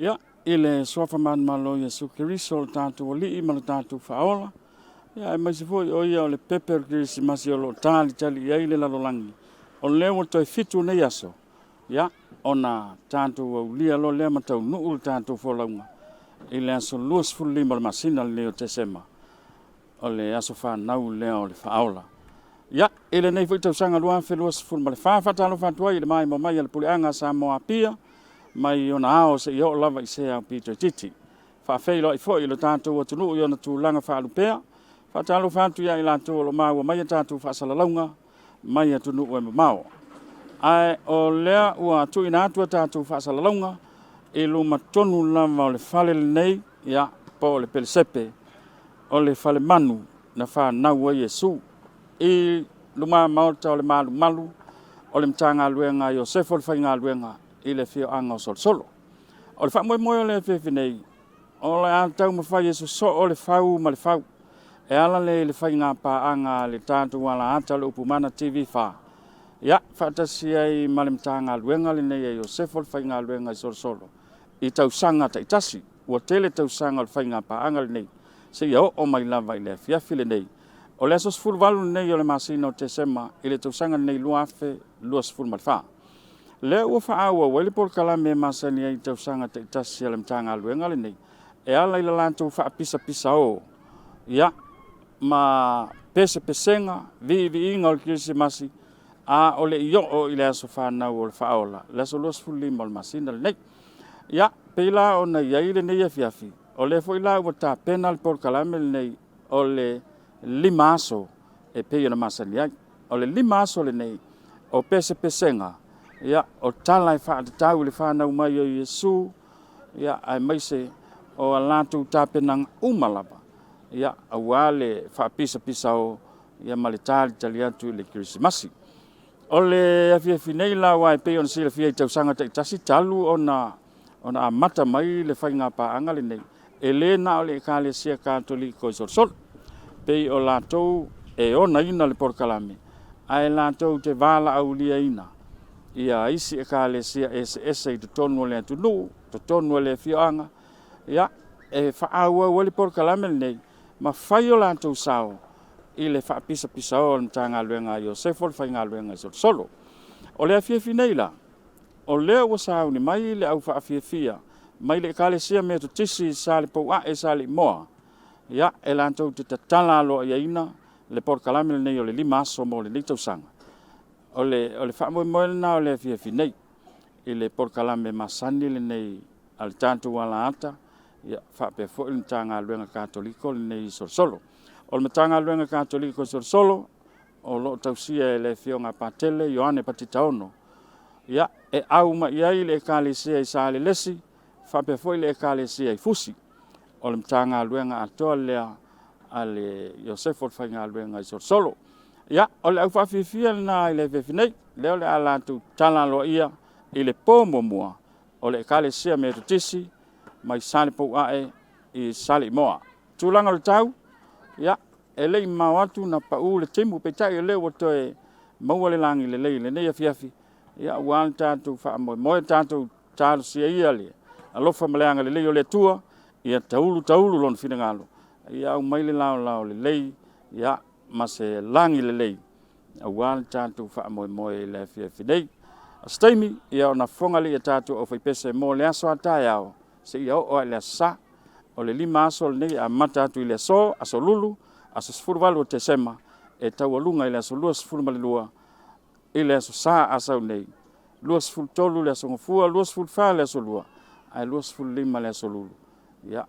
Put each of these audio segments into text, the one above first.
Ia, i le suafa manumalo o Iesu Keriso o le tatou Alii ma le tatou Faaola, ia aemaise foi o ia o le pepe o le Kerisimasi o lo o talitali i ai le lalolagi, o lea ua toe 7 nei aso, ia, ona tatou aulia loa lea ma taunuu le tatou folauga i le aso 25 o le masina lenei o Tesema, o le aso fanau lea o le Faaola. Ia, i lenei foi tausaga 2024, faatalofa atu ai i le maimoa mai a le Puleaga Samoa Apia, mai ona ao seia oo lava i se ao pito itiiti. Faafeiloai foi i le tatou atunuu i ona tulaga faalupea, faatalofa atu ia i latou o lo o maua mai a tatou faasalalauga mai atunuu e mamao. Ae o lea ua tuuina atu a tatou faasalalauga i luma tonu lava o le fale lenei, ia, po o le Pelesepe, o le falemanu na fanau ai Iesu, i luma maota o le malumalu o le Matagaluega a Iosefa o le Faigaluega i le afioaga o Solosolo. O le faamoemoe o le afiafi nei, o le a taumafai e sosoo le fau ma le fau, e ala lea i le faiga paaga a le tatou alaata o le Upumana TV4, ia, faatasi ai ma le Matagaluega lenei a Iosefa o le Faigaluega i Solosolo i tausaga taitasi. Ua tele tausaga o le faiga paaga lenei, seia oo mai lava i le afiafi lenei. O le aso 18 lenei o le masina o Tesema i le tausaga lenei 2024. Lea ua faaauau ai le polokalame e masani ai i tausaga taitasi a le Matagaluega lenei, e ala i le latou faapisapisao, ia, ma pesepesega, viiviiga o le Kerisimasi, a o le i oo i le aso fanau o le Faaola, le aso 25 o le masina lenei. Ia, pei la ona i ai lenei afiafi, o lea foi la ua tapena le polokalame lenei o le 5 aso e pei ona masani ai. O le 5 aso lenei o pesepesega, ia, o tala e faatatau i le fanau mai o Iesu, ia, aemaise o a latou tapenaga uma lava, ia, aua le faapisapisao, ia, ma le talitali atu i le Kerisimasi. O le afiafi nei la, aua e pei ona silafia i tausaga taitasi talu ona amata mai le faiga paaga lenei, e le na o le Ekalesia Katoliko i Solosolo, pei o latou e onaina le polokalame, ae latou te valaauliaina ia isi ekalesia eseese i totonu o le atunuu, totonu o le afioaga, ia, e faaauau ai le polokalame lenei, ma fai o latou sao i le faapisapisao o le Matagaluega a Iosefa o le Faigaluega i Solosolo. O le afiafi nei la, o lea ua sauni mai le aufaafiafia mai le Ekalesia Metotisi i Salepouae i Saleimoa, ia, e latou te tatala aloaiaina le polokalame lenei o le 5 aso mo lenei tausaga. O le faamoemoe lena o le afiafi nei i le polokalame masani lenei a le tatou alaata, ia, faapea foi le Matagaluega Katoliko lenei i Solosolo. O le Matagaluega Katoliko i Solosolo o lo o tausia e le afioga a Patele Ioane Patitaono, ia, e au mai ai le Ekalesia i Salelesi, faapea foi le Ekalesia i Fusi. O le Matagaluega atoa lea a le Iosefa o le Faigaluega i Solosolo. Ia, o le aufaafiafia lena i le afiafi nei, lea o le a latou tatala aloaia i le po muamua o le Ekalesia Metotisi mai Salepouae i Saleimoa. Tulaga o le tau, ia, e le i mamao atu na pau le timu, peitai o lea ua toe maua le lagi lelei i lenei afiafi, ia, aua le tatou faamoemoe, tatou talosia ia le alofa ma le agalelei o le Atua, ia taulu taulu lona finagalo, ia aumai le laolao lelei, ia, ma se lagi lelei, aua le tatou faamoemoe i le afiafi nei. O se taimi, ia ona fofoga lea i tatou aufaipese mo le aso a taeao, seia oo lava i le aso Sa. O le 5 aso lenei e amata atu i le aso, aso Lulu, aso 18 o Tesema, e taualuga i le aso 22 i le aso Sa a sau nei, 23 le aso Gafua, 24 le aso Lua, ae 25 le aso Lulu. Ia,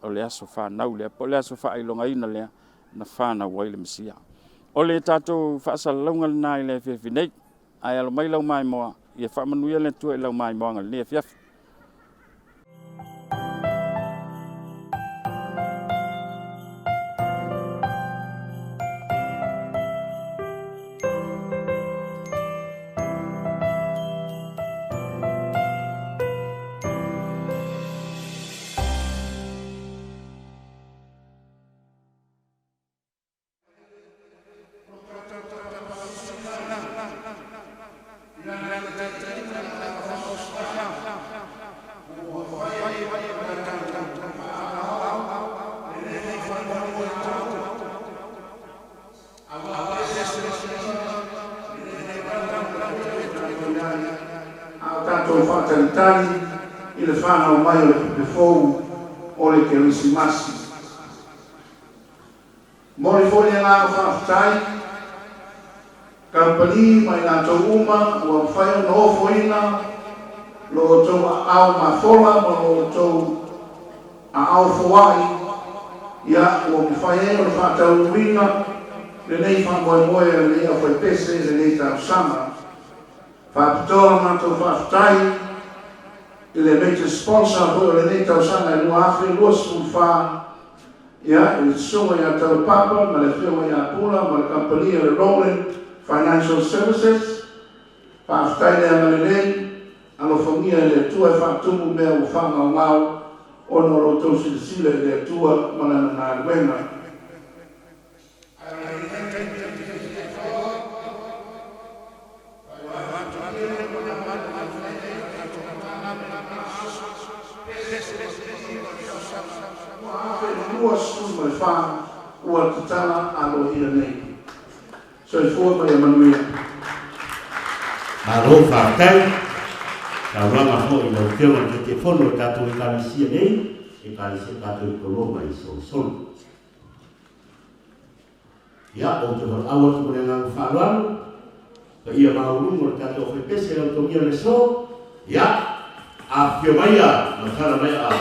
o le aso fanau lea, po o le aso faailogaina lea na fanau ai le Mesia. O le tatou faasalalauga lena i le afiafi nei, ae alo mai lau maimoa, ia faamanuia le Atua i lau maimoaga i lenei afiafi. tatou faatalitali i le fanau mai o le pepe fou o le Kerisimasi. Momoli foi le agaga faafetai kamupani ma i latou uma ua mafai ona ofoina lo outou aao mafola ma lo outou aao foai, ia ua mafai ai ona faataunuuina lenei faamoemoe a lenei aufaipese i lenei tausaga. Faapitoa la matou faafetai i le major sponsor foi o lenei tausaga e 2024, ia, i le Susuga ia Taulapapa ma le Afioga ia Pula ma le kamupani a le Rowland Financial Services. Faafetai le agalelei, alofagia e le Atua e faatumu mea ua faagaogao ona o lo outou silasila i le Atua ma Lana galuega. 2024 ua tatala aloaia nei. Soifua ma ia manuia. Malo faafetai saunoaga foi i lau Afioga i le Taitaifono o le tatou Ekalesia nei, Ekalesia Katoliko Roma i Solisoli. Ia, ou te valaau atu ma le agaga faaaloalo, paia maualuga o le tatou aufaipese i lau togia le aso, ia, afifio maia ma tala mai aao.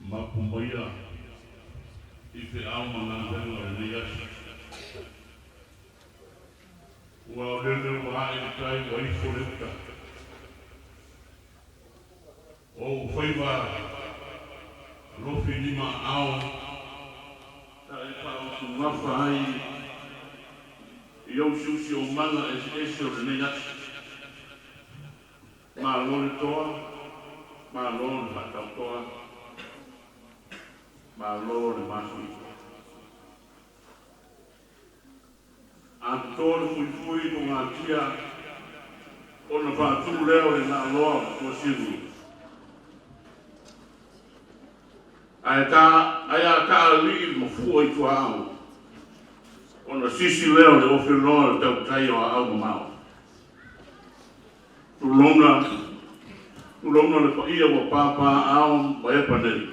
Mapu maia i feau ma galuega o lenei aso. Ua o lele ua ae le tai ua ifo le uta. O ou faiva alofi lima aao sa e faautugafa ai i ou siosiomaga eseese o lenei aso. Malo le toa, malo le faatautoa, malo le mafui. A toto le fuifui i fogatia ona faatu lea o le naaloa o le tuasivi. Ae ta ae a taalii le mafua i tuaau ona sisi lea o le ofeloa o le tautai o aau mamao. Tulouna, tulouna le paia ua papaaao ma epa nei,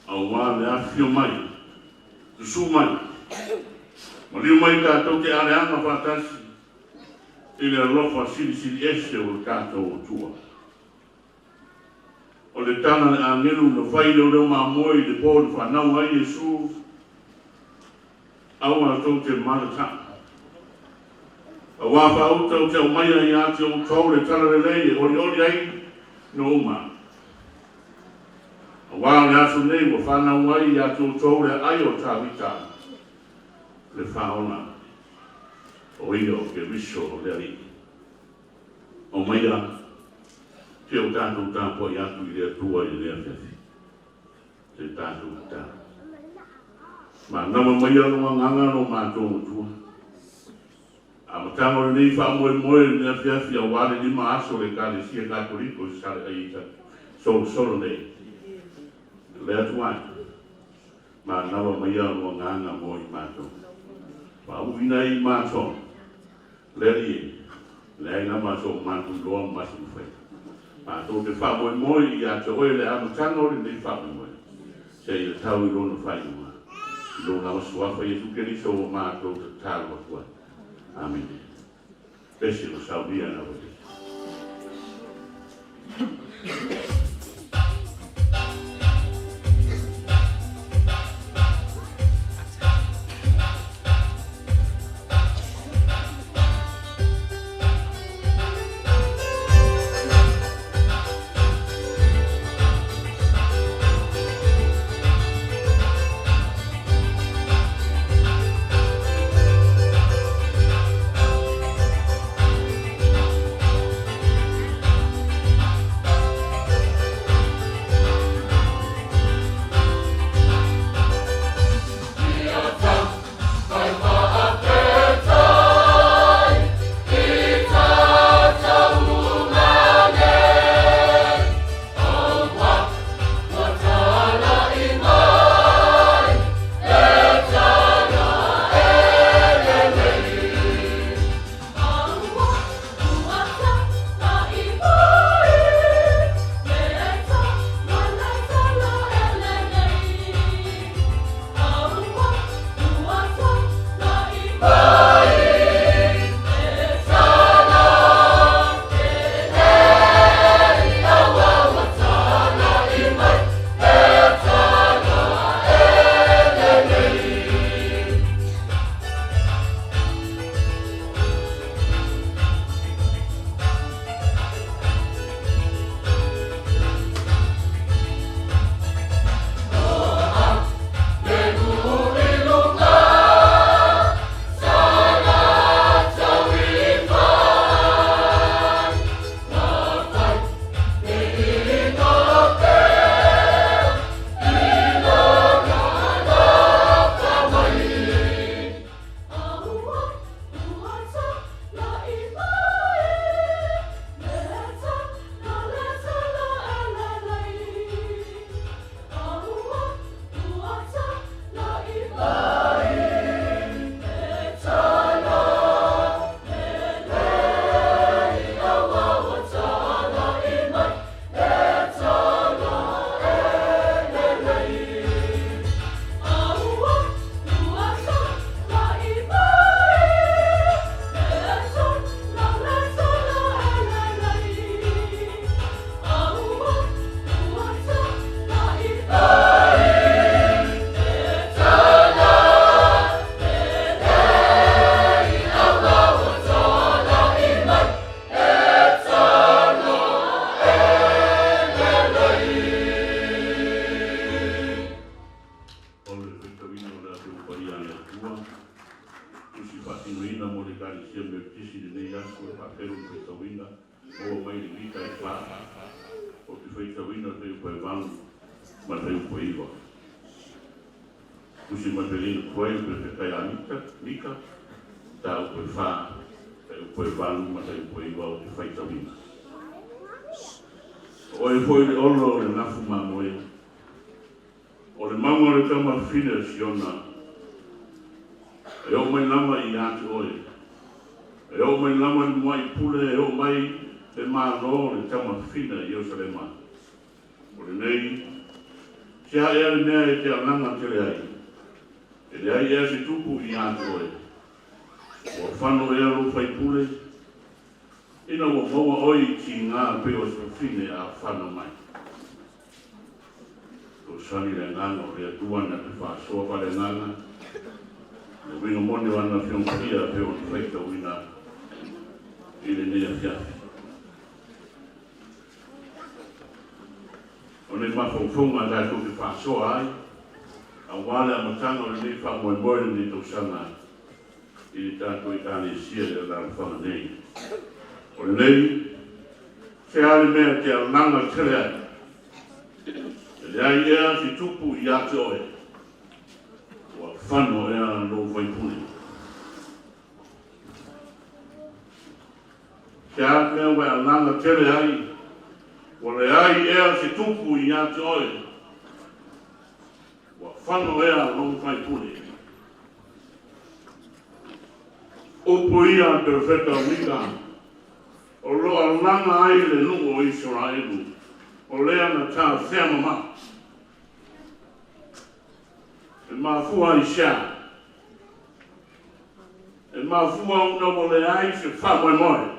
aua le afifio mai, susu mai, maliu mai tatou te aleaga faatasi i le alofa silisili ese o le tatou Atua. O le tala a le agelu na fai i leoleo mamoe i le po na fanau ai Iesu, Aua tou te malataa. Aua faauta ou te aumaia ia te outou le tala lelei e olioli ai no uma. Aua o le aso nei ua fanau ai ia te outou le aai o Tavita, le Faaola. O ia o Keriso o le Alii. Aumaia se o tatou tapuai atu i le Atua i lenei afiafi. Se tatou tatalo. Manava maia lo agaga lo matou Atua. Amataga o lenei faamoemoe i lenei afiafi auā le 5 aso o le Ekalesia Katoliko i Salega i solosolo nei. Le Atua e, manava maia lo agaga mo i matou. Faauuina ai i matou, le Alii e, leai lava so matou iloa ma masilufai. Matou te faamoemoe ia te oe le amataga o lenei faamoemoe. Se ia tau i lona faaiuga. I lou lava suafa Iesu Keriso ua matou tatalo atu ai. Amene. Pese o saunia na wale. O le faitauina o le Atu Paia a le Atua, tusi faatinoina mo le Ekalesia Metotisi i lenei aso e faatelu le faitauina, maua mai le Mika e 4, ou te faitauina le fuaiupu e 8 ma le fuaiupu e 9. Tusi Matelina Tuai le Perofeta ia Mika, mataupu e 4, fuaiupu e 8 ma fuaiupu e 9 ou te faitauina. O oe foi le olo o le nafu mamoe, o le mauga o le taumafine o Siona, e oo mai lava ia te oe, e oo mai lava le mua'i pule, e oo mai le Malo o le taumafine a Ierusalema. O lenei, se a ea le mea e te alaga tele ai, e leai ea se tupu ia te oe. Ua fano ea lou faipule, ina ua maua oe i tiga pei o se fafine a fano mai. Fesoasoani le agaga o le Atua na te faasoa faaleagaga, le uiga moni o ana Afioga Paia pei ona faitauina i lenei afiafi. O nei mafaufauga tatou te faasoa ai, aua le amataga o lenei faamoemoe lenei tausaga i le tatou Ekalesia i le alaalafaga nei. O lenei, se a le mea e te alaga tele ai? E leai ea se tupu ia te oe, ua fano ea lou faipule. Se a le mea ua e alaga tele ai, ua leai ea se tupu ia te oe, ua fano ea lou faipule. Upu ia a le perofeta o Mika, o lo o alaga ai le nuu o Isaraelu, o lea na tafea mamao. E mafua i se a? E mafua ona ua leai se faamoemoe,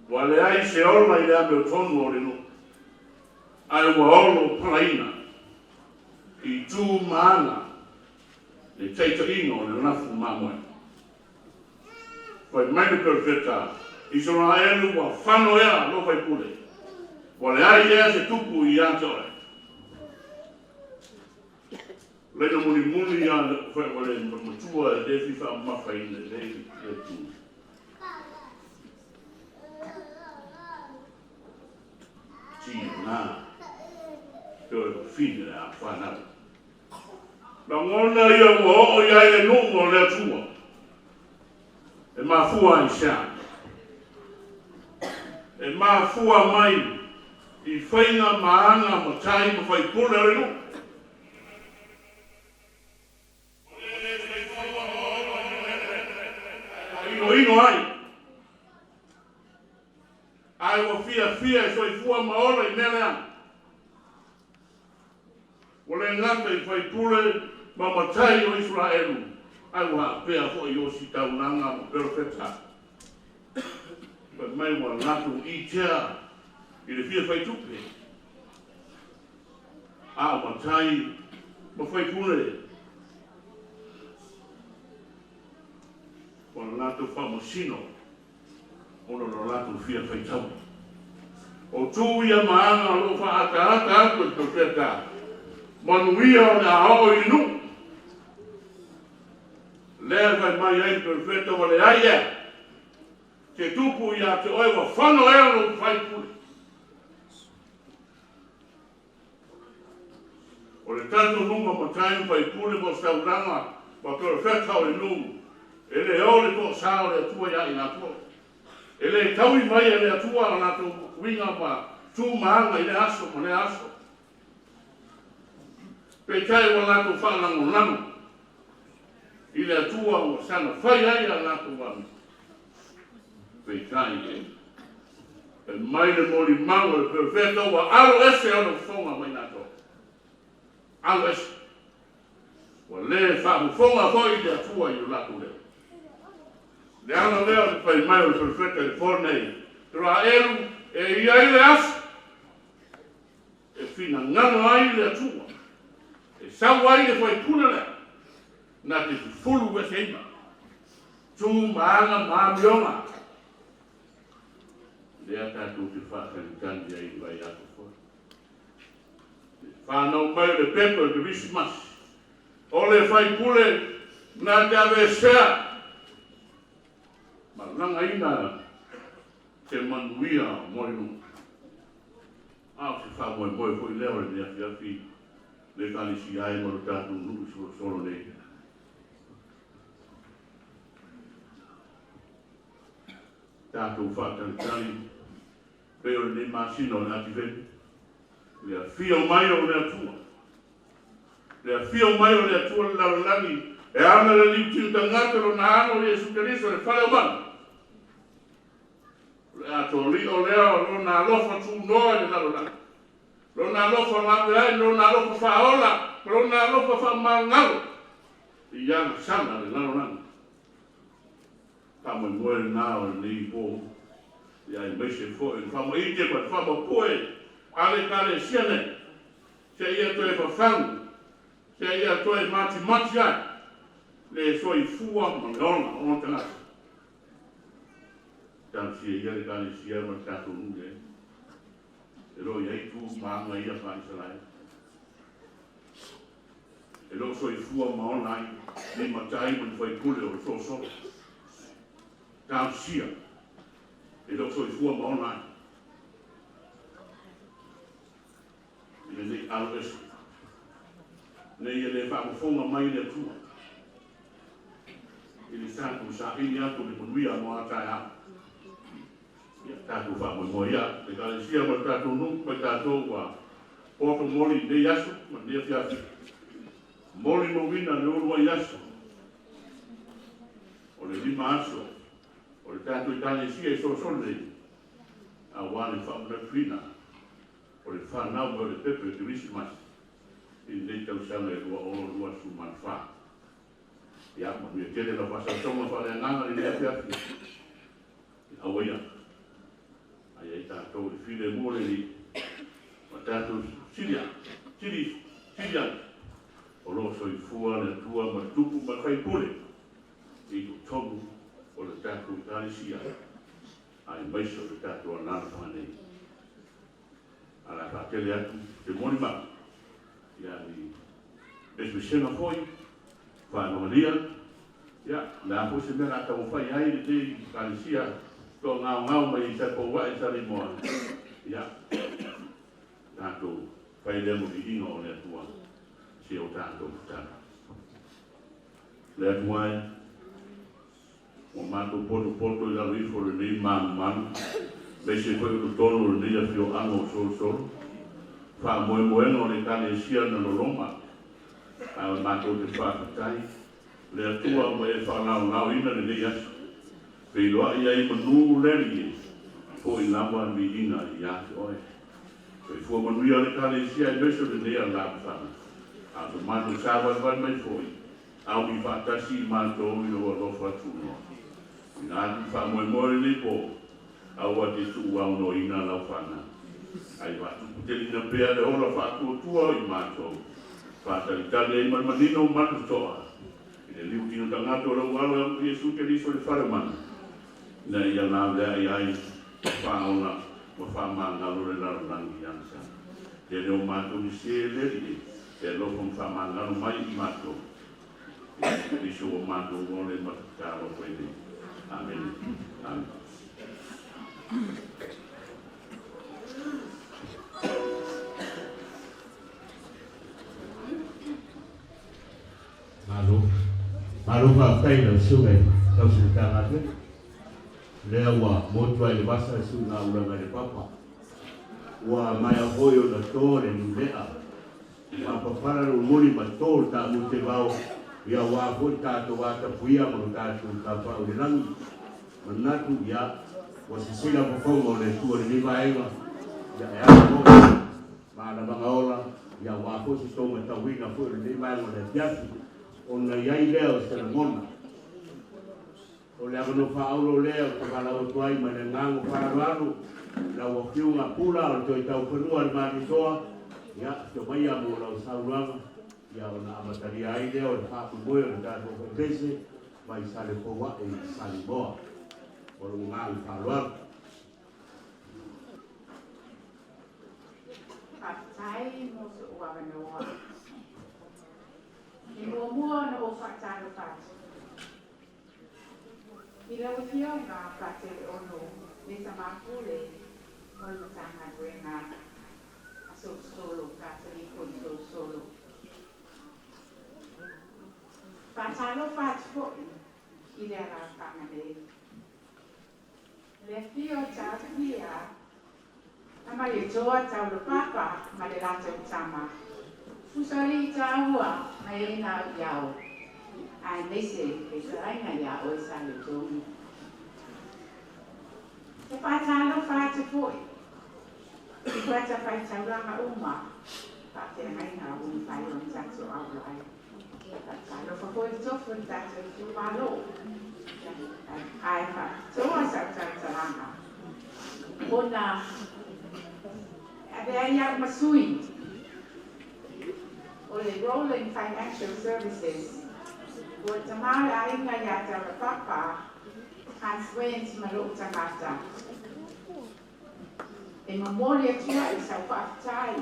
ua leai se ola i le amiotonu o le nuu, ae ua olo palaina i tu ma aga le taitaiga o le lafu mamoe. Fai mai le perofeta, Isaraelu ua fano ea lou faipule, ua leai ea se tupu ia te oe. Laina mulimuli ia le matua e le fia faamamafaina i lea itu. Tina, pe o le fafine le a whanau. Lagona ia ua oo i ai le nuu o le Atua. E mafua i se a? E mafua mai i faiga ma aga matai ma faipule o le nuu. Inoino ai. Ae ua fiafia e soifua ma ola i mea leaga. Ua le gata i faipule ma matai o Isaraelu, ae ua aapea foi i ositaulaga ma perofeta. Fai mai ua latou itea i le fia faitupe. A o matai ma faipule ua latou faamasino ona o lo latou fia faitau. O tu ia ma aga o loo faaataata atu e le perofeta, manuia o le a oo i le nuu. Lea fai mai ai le perofeta ua leai ea se tupu ia te oe, ua fano ea lou faipule. O le talitonuga matai ma faipule ma ositaulaga ma perofeta o le nuu, e le o le toasā o le Atua ia i latou. E le taui mai e le Atua o latou uiga ma tu ma aga i lea aso ma lea aso. Peitai ua latou faalagolago i le Atua ua saga fai ai a latou ami. Peitai e mai le molimau o le perofeta ua alo ese ona fofoga mai latou. Alo ese. Ua le faafofoga foi le Atua i o latou leo. Le ala lea o le fai mai o le perofeta i le po nei, Israelu e ia i le aso e finagalo ai le Atua, e sau ai le faipule lea, na te fufulu eseina, tu ma aga ma amioga. Lea tatou te faatalitali ai i vai aso foi. Whanau mai o le pepe o le Kerisimasi. O le faipule na te avesea ma lagaina se manuia mo le nuu. A o se faamoemoe foi lea o le afiafi le Ekalesia ai ma lo tatou nuu i solosolo nei. Tatou faatalitali pei o lenei masina o le Ativeni, le afio mai o le Atua. Le afio mai o le Atua le lalolagi e ala le liutinu tagata lona alo Iesu Keriso le fale o manu. O le atoa lea o lona alofa tunoa i le lalolagi. Lona alofa lave ai, lona alofa faaola, lona alofa faamagalo i agasala le lalolagi. Faamoemoe lena o lenei po. Ia aemaise foi le faamaite ma le faamapue a le Ekalesia nei. Se ia toe fafagu, se ia toe matimati ai le soifua ma le ola o ona tagata. Talosia ia le Ekalesia ma le tatou nuu i ai. E lo o i ai tu ma aga ia faa-Isaraelu. E lo o soifua ma ola ai ni matai ma ni faipule o le solosolo. Talosia e le o soifua ma ola ai i lenei alo ese nei e le faafofoga mai le Atua i le tatou saili atu o le manuia mo a taeao. Ia tatou faamoemoe ia le Ekalesia ma le tatou nuu ma i tatou ua poto moli i lenei aso ma lenei afiafi. Molimauina le uluai aso o le 5 aso o le tatou Ekalesia i solosolo nei, aua le faamanatuina o le fanau mai o le pepe o Kerisimasi i lenei tausaga e 2024. Ia, manuia tele lau faasausauga faaleagaga i lenei afiafi. Aua ia, ai ai tatou i le filemu o le Alii, ma tatou sili sili sili ane, o lo o soifua le Atua ma le Tupu ma le Faipule i totonu o le tatou Ekalesia, aemaise o le tatou alaalafaga nei. Ae o le a faatele atu te molimau, ia ni pesepesega foi, faanogalia, ia, o le a foi se mea o le a taumafai ai lenei Ekalesia toagaogao mai Sapouae i Saleimoa, ia, tatou fai lea ma viiga o le Atua si o tatou tatalo. Le Atua e, ua matou potopoto i lalo ifo o lenei malumalu, aemaise foi o totonu o lenei afioaga o Solosolo, faamoemoega o le Ekalesia na loloma, ae o matou te faafetai le Atua ua e faalaolaoina lenei aso, feiloai ai manu le Alii e, foi lava le viiga ia te oe. Soifua manuia le Ekalesia aemaise o lenei alaalafaga, a o so matou savalivali mai foi, aumi faatasi i matou i lou alofa tunoa. Tuuina atu le faamoemoe o lenei po, aua te tuuaunoaina lau fanau, ae faatuputeleina pea le ola faatuatua i matou, faatalitali ai ma le manino ma le totoa i le liu tino tagata o lou Alo Iesu Keriso i le fale o mana, ina ia laveai ai ma faaola ma faamagalo le lalolagi i ana sa. Tele o matou ni se le Alii e alofa ma faamagalo mai i matou. Iesu Keriso ua matou ole ma tatalo atu ai nei. Amene. Amene. Malo. Malo faafetai i lau Susuga i le Tausi Matagaluega. Lea ua motu ai le vasa le suiga ulaga i le papa. Ua maea foi ona to le niulea. Faapapala le momoli ma to le taamu te vao ia aua foi le tatou atapuia ma lo tatou tapaau i le lagi. Manatu ia ua sisila fofoga o le Atua i lenei vaega ia e ala foi ma alavaga ola ia aua foi se tou matauina foi o lenei vaega o le afiafi ona i ai lea o se lagona. O le avanoa faaaulo lea ou te valaau atu ai ma le agaga faaaloalo i lau Afioga Pula o le toe taufanua le Malietoa, ia, afio maia mo lau saunoaga, ia ona amatalia ai lea o le faamoemoe o le tatou faipese mai Salepouae i Salimoa. Ma lou agaga faaaloalo. Faafetai mo so'u avanoa. E muamua ona ou faatalofa atu i lau Afioga Patele-Ono Mesa Mapule o le Matagaluega a Solosolo Kataliko i Solosolo. Faatalofa atu foi i le alaalafaga nei. Le afio o Taofia a Malietoa Taulapapa ma le latou tama, Usoalii taua ma e na au iao, aemaise le fetalaiga ia oe Saletonu. E faatalofa atu foi i fatafaitaulaga uma faafeagaiga ua mafai ona tatou aulai. Faatalofa foi i le tofu o le tatou itumalo, ae faapitoa sau tautalaga ona e avea ai au ma sui o le Roland Financial Services ua tamā le aiga iā Taulapapa Hans Wenz ma lo'u tagata e momoli atu ai sau faafetai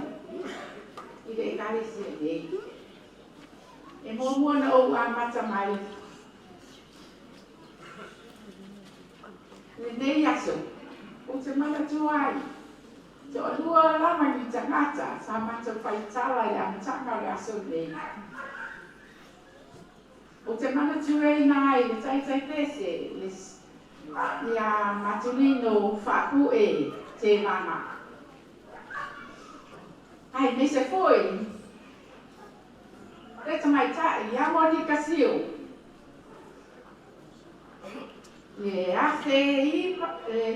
i le Ekalesia nei. E muamua ona ou amata mai Lenei aso, ou te manatua ai, toalua lava ni tagata sa matou faitala i le amataga o le aso lenei. Ou te manatuaina ai le taitai pese le ia Matulino Faaku'e Tevaga. Aemaise foi le tamaitai ia Monika Siu. Le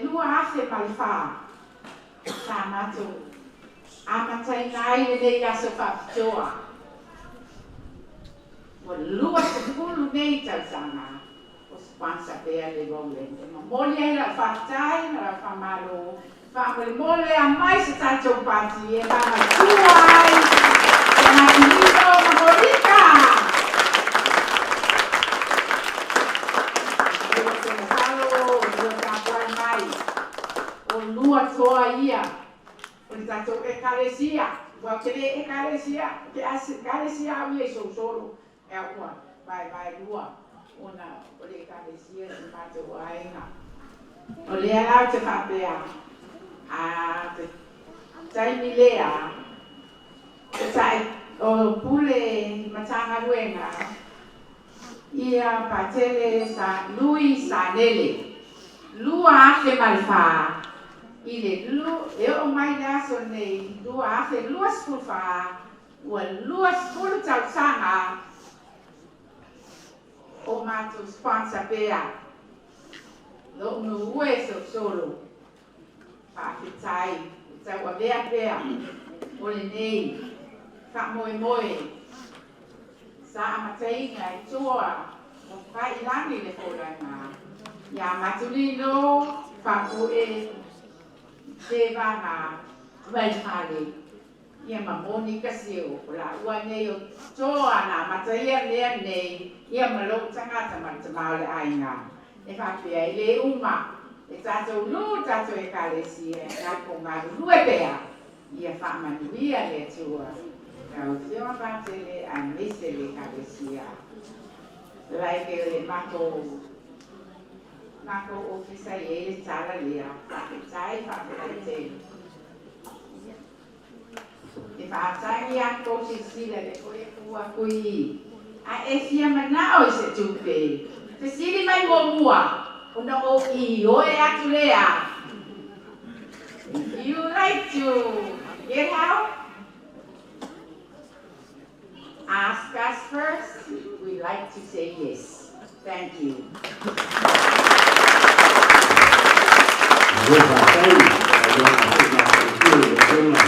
2004 sa matou amataina ai lenei aso faapitoa. Ua 20 nei tausaga o sponsor pea le Rowland. E momoli ai lau faafetai ma lau faamalo. Faamolemole aumai se tatou pati e lamatua ai ia Matulino ma Monika. Ou te masalo ua tapuai mai o lua toa ia o le tatou Ekalesia. Ua ou te le Ekalesia, ke Ekalesia au ia i Sousolo. E ua vaevaelua ona o le Ekalesia si matou aiga. O lea la ou te faapea, a te taimi lea, te ta'i o pule Matagaluega ia Patele sa Lui Sanele 2004 i le e oo mai le aso nei 2024 ua 20 tausaga o matou sponsor pea lo'u nuu e Sousolo. Faafetai e tauavea pea o lenei faamoemoe sa amataina e toa o failagi le folaga ia Matulino Faaku'e Tevaga Vaifale ia ma Monika Siu o laua nei o toa na amataia mea nei ia ma lou tagata ma le tama o le aiga. E faapea e lē uma e tatou nuu tatou Ekalesia e tatou galulue pea ia faamanuia le Atua lau Afioga Patele aemaise le Ekalesia. Like le matou ofisa e i ai le tala lea. Faafetai, faafetai tele. E faatagi a tou silasila le foi e tu atu i a e fia manao i se tupe. Fesili mai muamua ona ou ioe atu lea. If you like to get help, ask us first. We like to say yes. Thank you. Malo faafetai saunoaga foi matagofie i le Afioga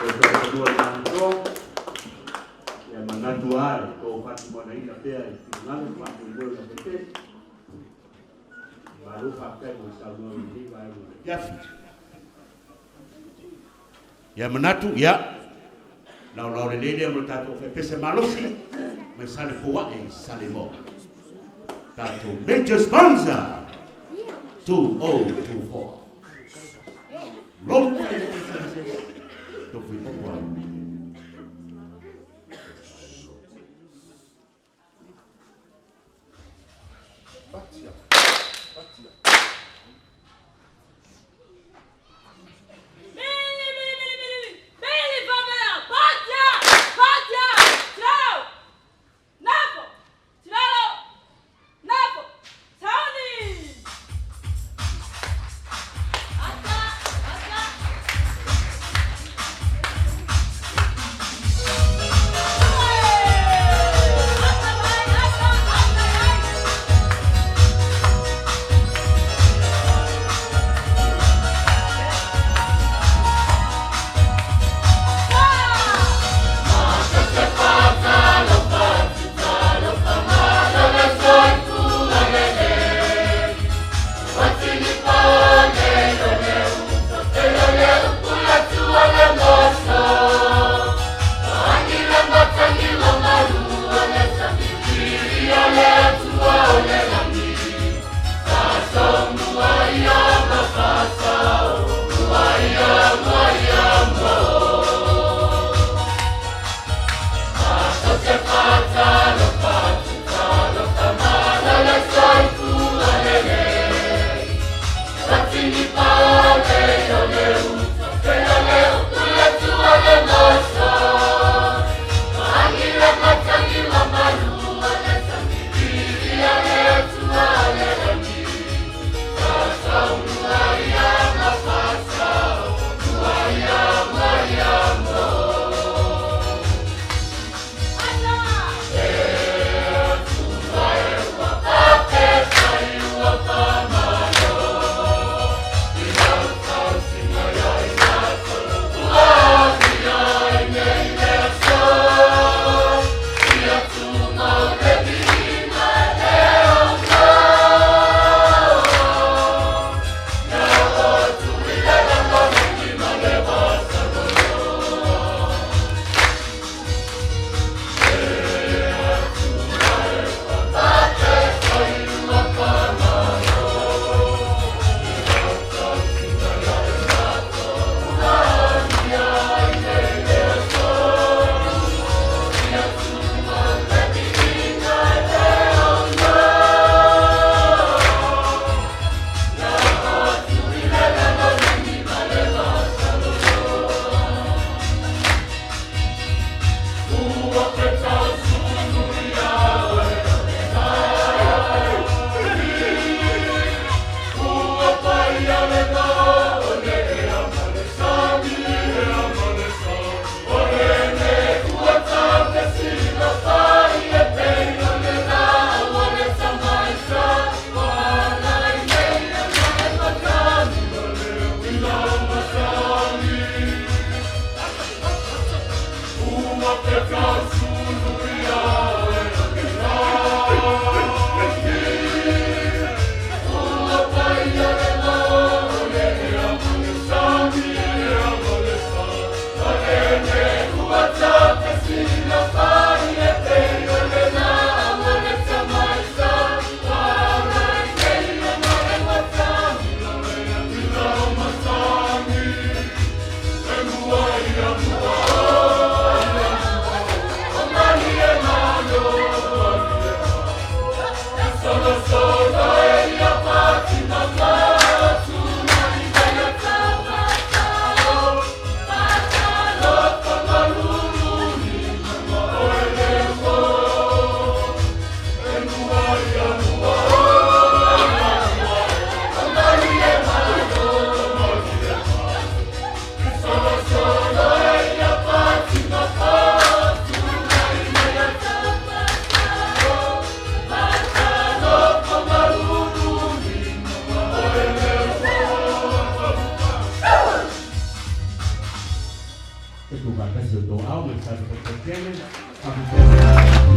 o Toafanua le Manotoa. Ia manatu lava e tou faatimoanaina pea i finagalo ma faamoemoe o laupetele. Malo faafetai mo le saunoaga i lenei vaega o le afiafi. Ia manatu, ia, laolao lelei lea mo le tatou faipese malosi mai Salepoae i Salemoa. Tatou major sponsor 2024. Roll Services, Tofuipua. Mili, mili, mili, mili, mili, famela, patia, patia, tilalo, nafo, tilalo, nafo, sauni. Ata, ata. Ata, mai, ata, ata, mai. i Salepopotele. Faafetai.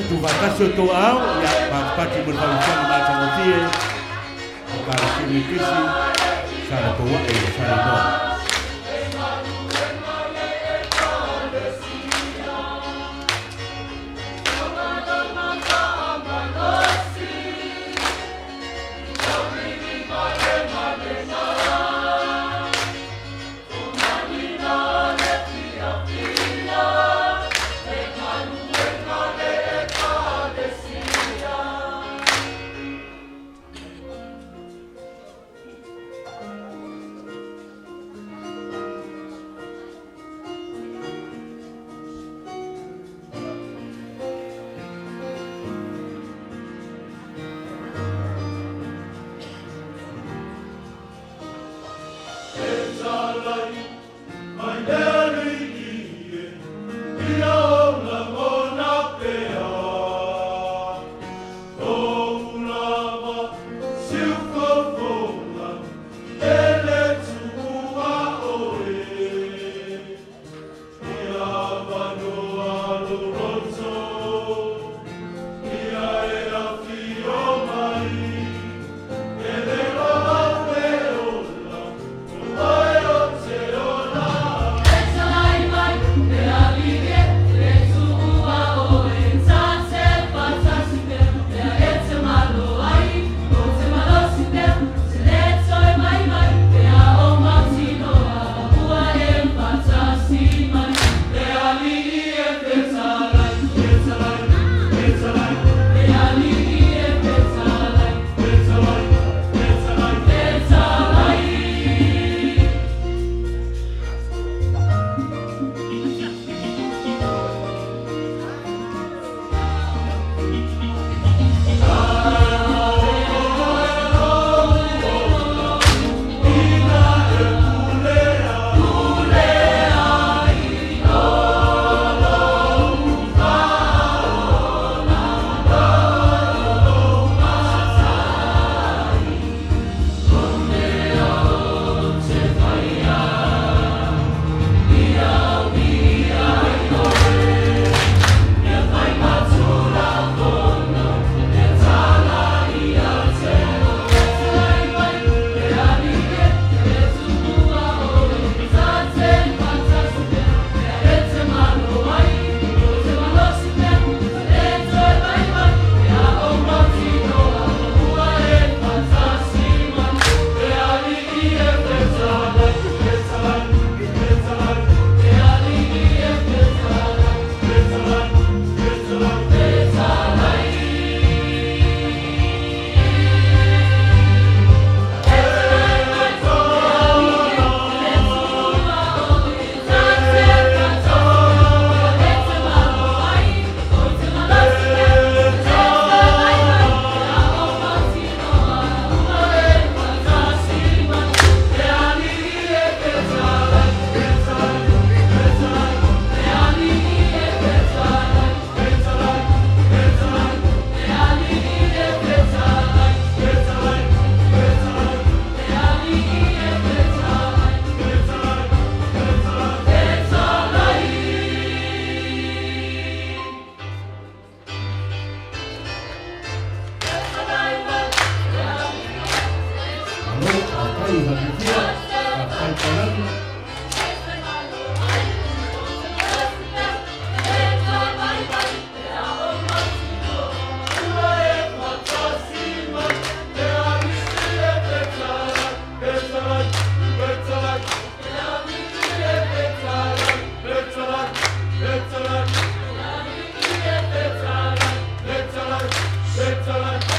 Ia tuufaatasi outou aao, ia patipati mo le faamasinoga matagofie o Ekalesia Metotisi Salepouaʻe i Saleimoa. Malo, faafetai i Fafiafia, faafetai Taulagi.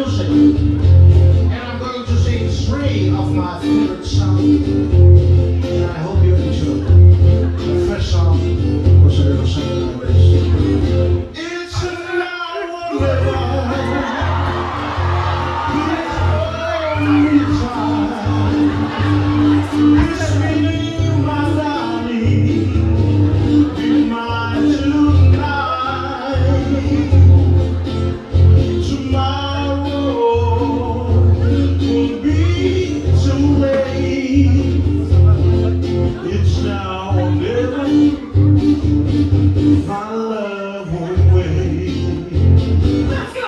music. And I'm going to sing three of my favorite songs. And I hope you enjoy. The first song was a little something like this. It's an hour never. It's only time. It's me, my darling. Be mine tonight. Tomorrow will be too late. It's now or never. My love won't wait. Let's go!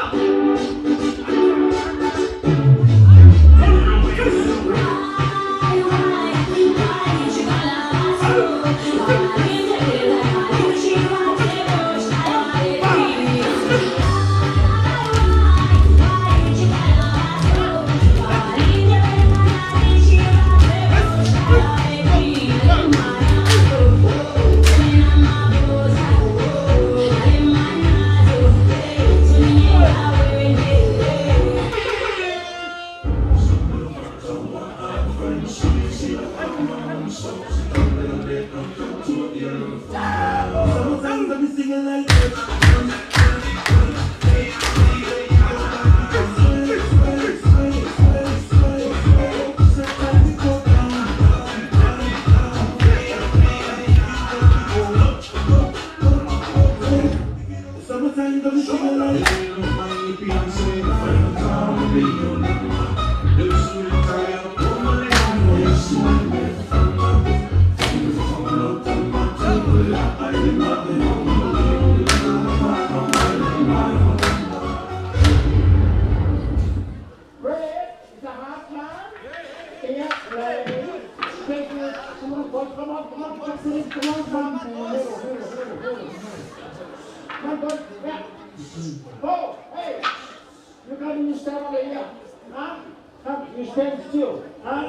Red, is that half time? Yeah, ready. Take it. Come on, boys, come on, come on, come on, come on, come on. Middle, middle, middle, middle. Come on, boys, yeah. Oh, hey, you can't even stand over here. Huh? Come, you stand still. Huh?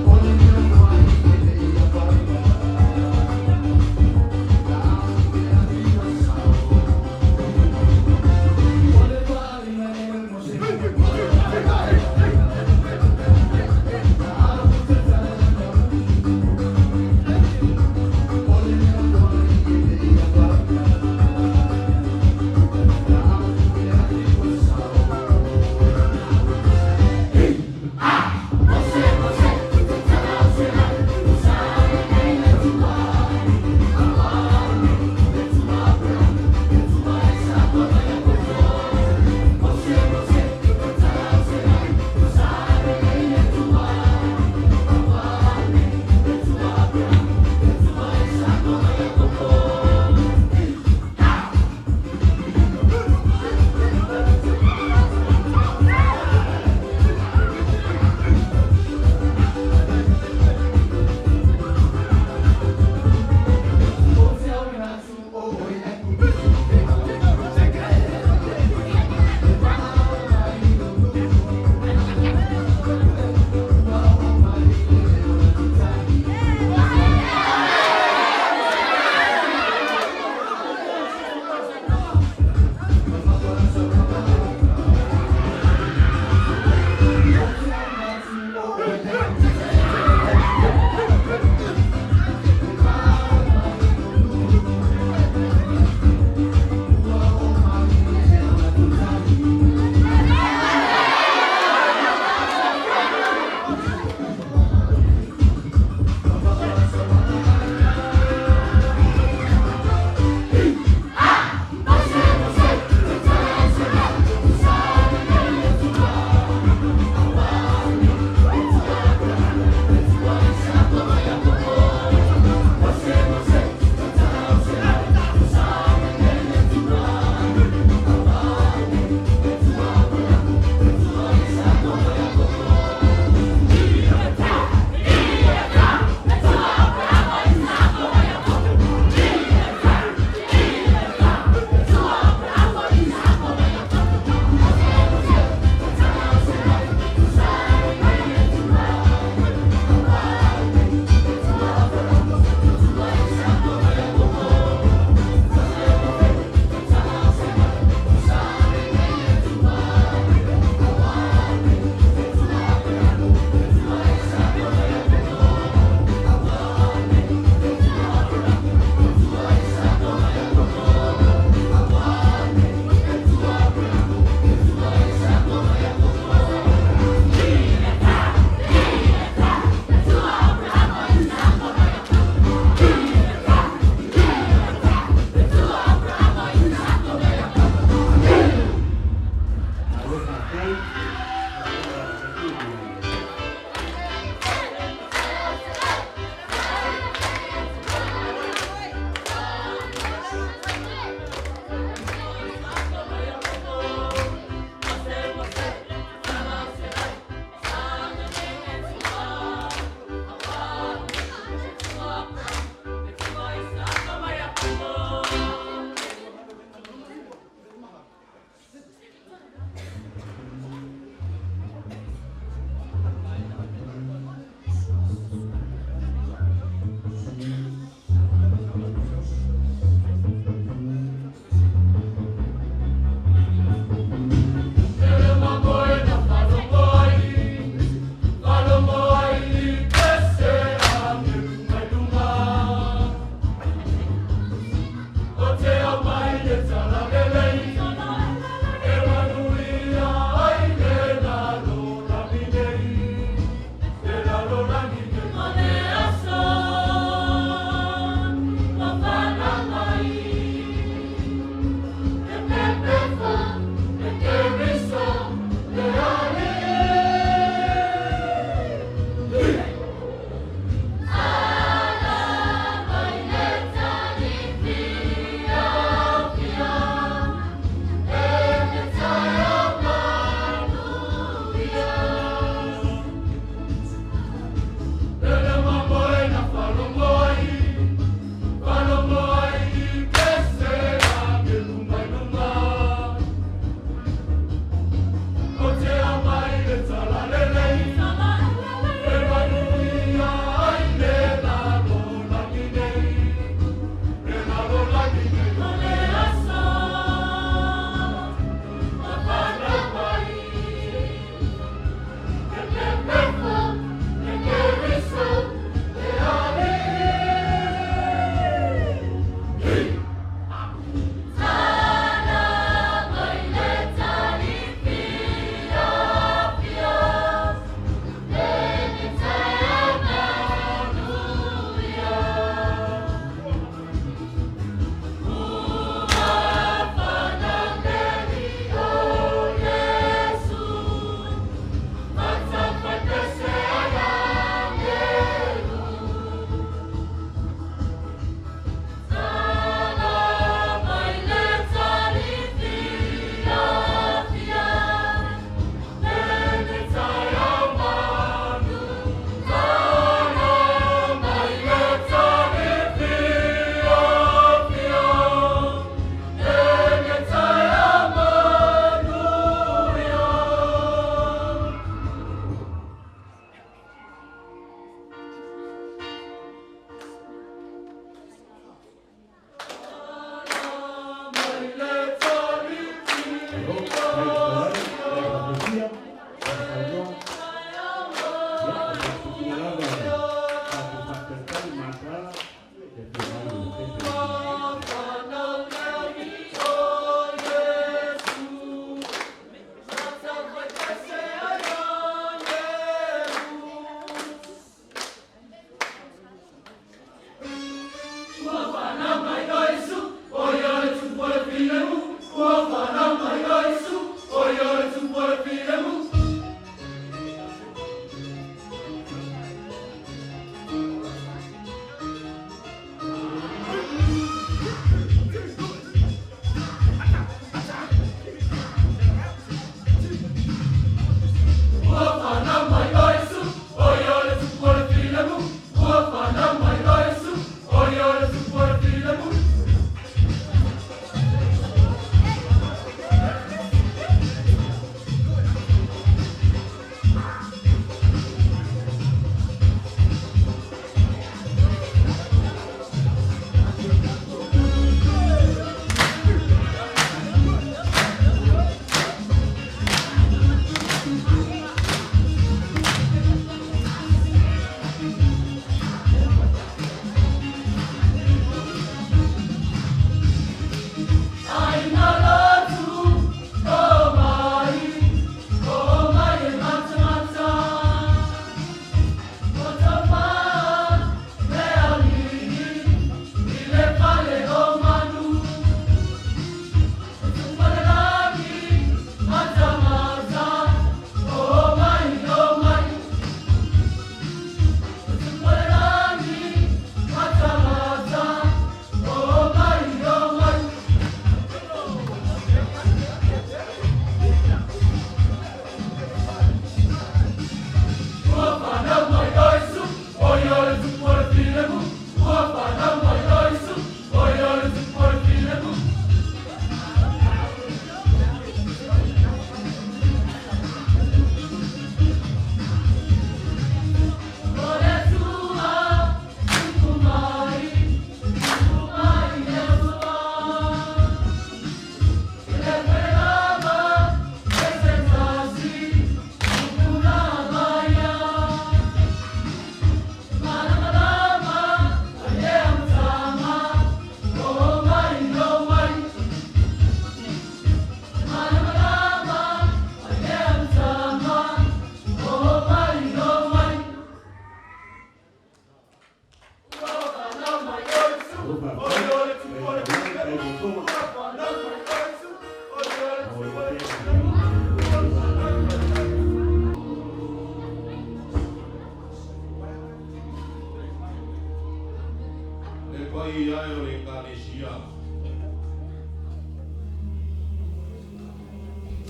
Ole Faafetai.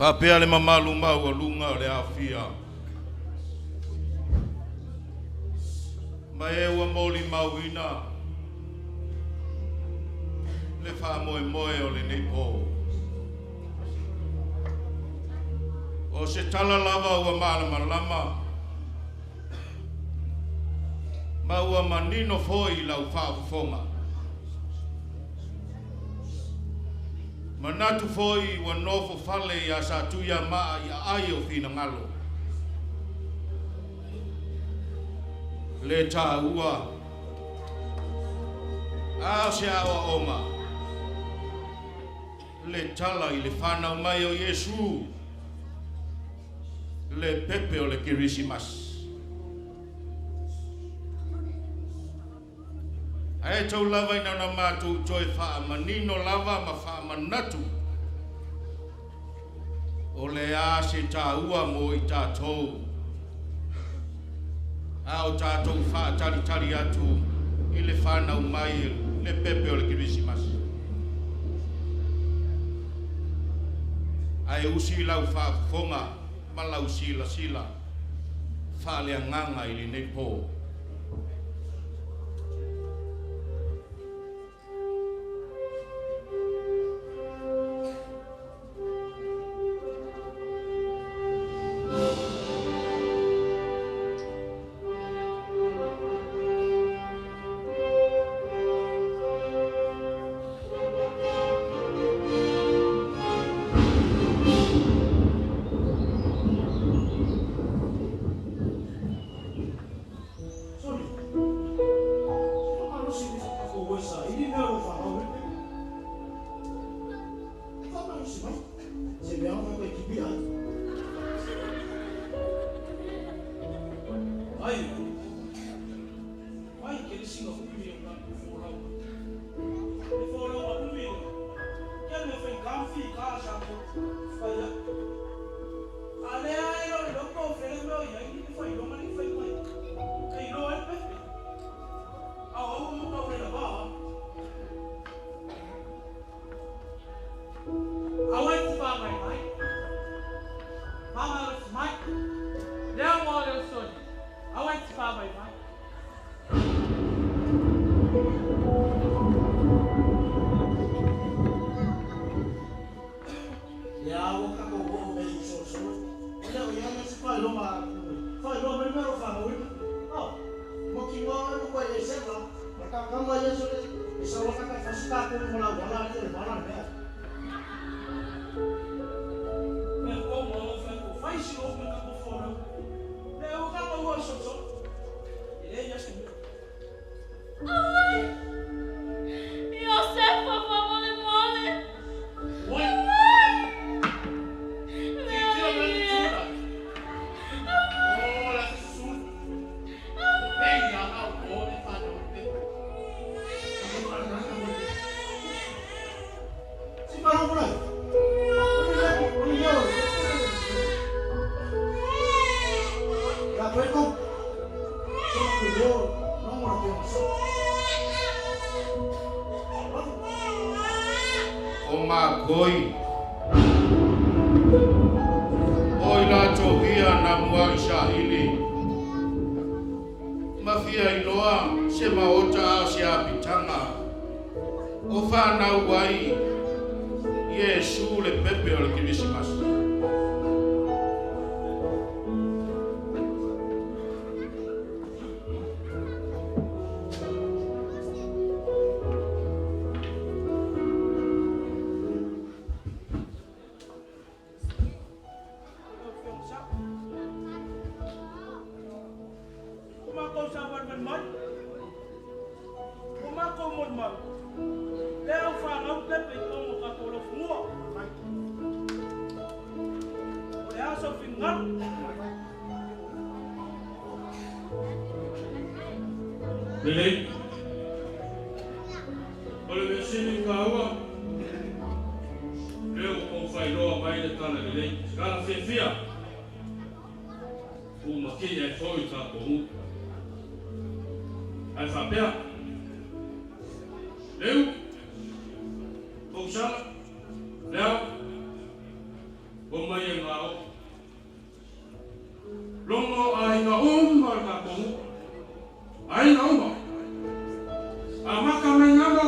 Faapea le mamalu maualuga o le aofia. Ma e ua molimauina le faamoemoe o lenei pō. O se tala lava ua malamalama ma ua manino foi lau faafofoga. Manatu foi ua nofo fale ia Satuiamaa i aai o finagalo. Le tāua, a o se aoaoga, le tala i le whanau mai o Iesu, le pepe o le Kerisimasi. Ae tau lava ina ona mātou toe whaamanino lava ma whaamanatu. O le a se tāua mo i tātou. A o tātou whaatalitali atu i le whanau mai le pepe o le Kerisimasi. Ae usi lau whaafonga ma lau sila sila whaaleanganga i le nei pō. O mākoi, o i lātou ia nā mua i sāili. Mawhia iloa se maota a se apitanga. O whanau ai, Iesu le pepe o le Kerisimasi. Lelei. O le mesini ka ua. Leo o whailoa mai le tala lelei. Kala whiawhia. U maki e foi ta ko Ai whapea. Leu. Pausala. Leo. O mai e ngā o. Logo aiga uma o le tatou nuu. Aiga uma. Amata mai gamo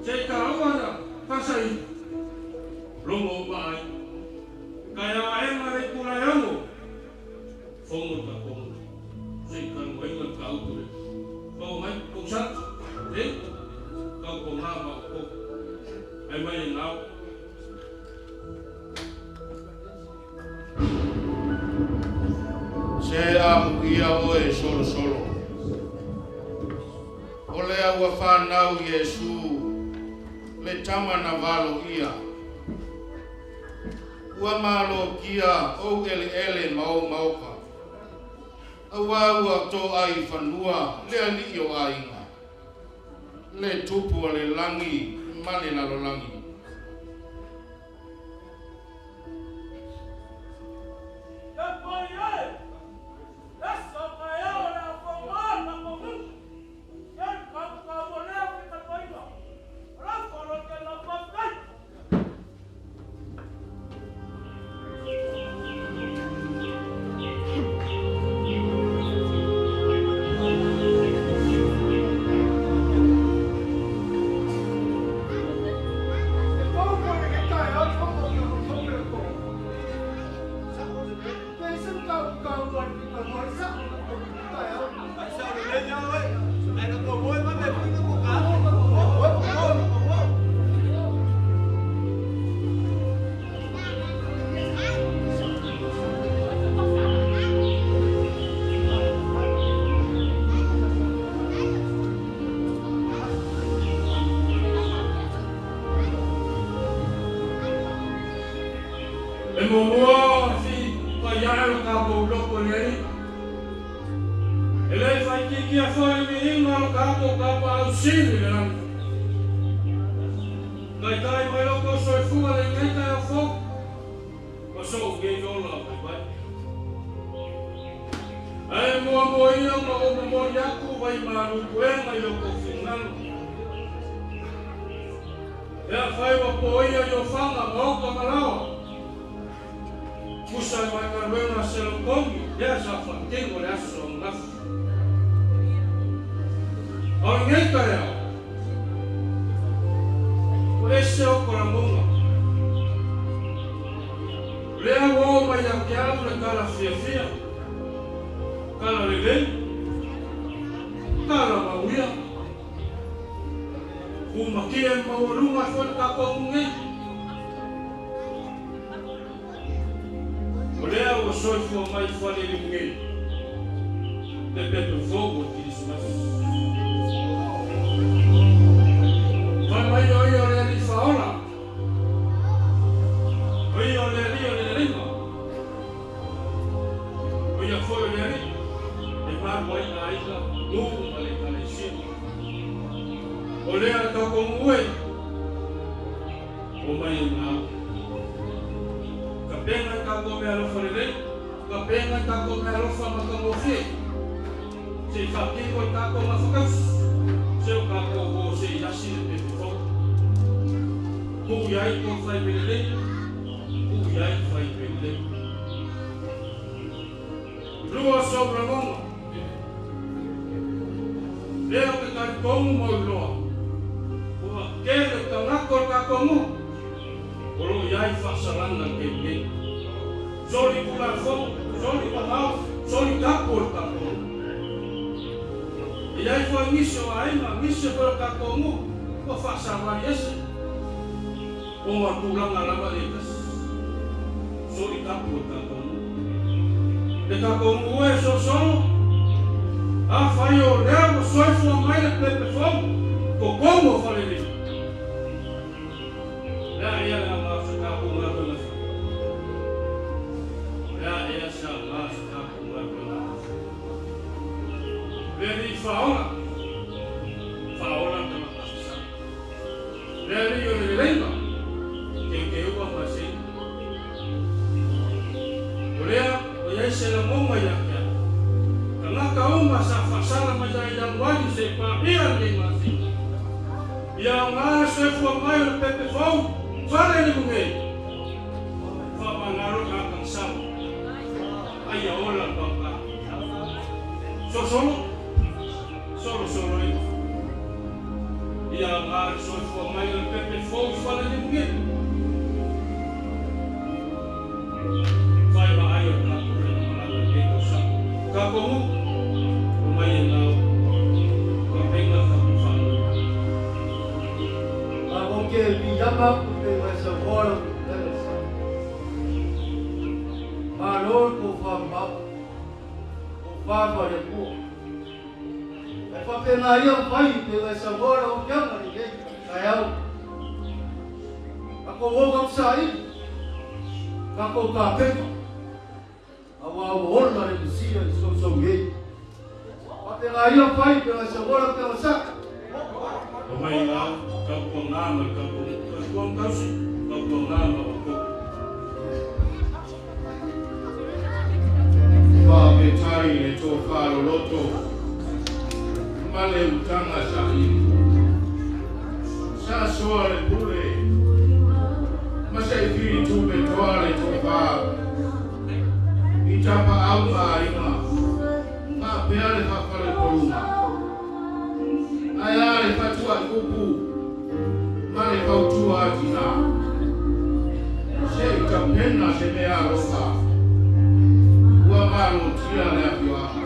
seia taua ia Fasaina. Logo uma aiga. Kai aega le itula e 6. Fono le tatou nuu. Se i talanoaina le mataupu lea. Fao mai, Kousala, e, tautuana ma outou. Ae mai e gao. Se amuia oe solosolo. O lea ua fanau Iesu, le tama na valo ia. Ua malokia ou eleele ma ou maoka. Auā ua to'a i fanua le alii o aiga, le tupu o le lagi ma le lalolagi. E pai e! E aso taeao o le a fogaa le tatou nuu. Ia le tatou taua lea o ke talitoina. O lau faaaloalo tele lau faafetai. E pou foi lenei taeao le fono o le Fono o le Po. Pe se mataupu taua i le talanoa ai sa'o taeao. E muamua ona fi faiae lo tatou loto i le Alii. E le faaitiitia foi le viiga o lo tatou Tapaau Sili i le lagi. Taitai mai lo outou soifua lenei taeao fou, ma so'u nei ola vaivai. Ae muamua ia ona ou momoli atu vai malu puega i lo outou finagalo. Pe afai ua poia i ofaga maota ma laoa, tusa ai ma le galuega a Selokogi lea sa faatino i le aso ananafi. A o lenei taeao, ua ese oko lagona. O lea ua oo mai ia te au le tala fiafia, tala lelei, tala mauia. Kumakia e maualuga ai foi le tatou nuu nei. O lea ua soifua mai i Faleliu nei le pepe fou o le Kirisimasi. Fai mai o ia o le Alii Faaola, o ia o le Alii o le Leleiga, o ia foi o le Alii e malu ai aiga, nuu ma le Ekalesia. O lea le tatou nuu e, omai e gau. Tapena i tatou meaalofa lelei, tapena i tatou meaalofa matagofie, se i faatino i tatou gafatausi, se o tatou o se i asi le pepe fou. Tuu i ai tou faive lelei, tuu i ai faive lelei. Lua sou lagona, lea ou te talitonu ma ou iloa, ua tele tagata o le tatou nuu o lo o i ai faasalaga i le taimi nei. Soli Tulafono, soli mamao, soli tapu o le tatou nuu. E i ai foi nisi o aiga, nisi foi o le tatou nuu ua faasavali ese ona o le tulaga lava e tasi. Soli tapu o le tatou nuu. Le tatou nuu e solosolo, afai o lea ua soifua mai le pepe fou, totonu o Falelima. O le a ea le aoga o se tatou galuega fai? O le a ea se aoga o se tatou galuega fai? Le Alii faaola, faaola tagata sasala. Le Alii o le leleiga, teuteuga ma le seina. O lea ua i ai se lagona ia te au. Tagata uma sa faasala mai ia Ianuari seia paia lenei masina. Ia aoga le soifua mai o le pepe fou fale limu nei. Faamagalo. Malo le agasala. Ai ia ola le paugā. Solosolo, solosolo ia. Ia aoga le soifua mai o le pepe fou i fale liuliu. Fai ma ai o le tatou faigamalaga i lenei tausaga. Tatou nuu, omai e nao tapena le tatou faamoemoe. Matou te piiama atu pe mai saunoa lau Afioga i le Sami. Malo le tofa mamao, tofa faale-Atua. Ae faapena ia ona fai pe mai saunoa lau Afioga i lenei taeao. Tatou o tatou saili, tatou tapena, aua ua ola le Mesia i sousou nei. Faapena ia ona fai pe mai saunoa lau Afioga i le Sami. Omai nao, tautuana ma le tatou nuu, tautua ma tausi, tautuana ma outou. Faafetai i le tofa loloto ma le utaga saili. Sa soa le pule ma se i filitupe toa le tofa i tapaau ma aiga faapea le faafalepoluga. Ae a le fatuaiupu ma le fautua a tinā. Se i tapena se meaalofa ua malotia le afioaga.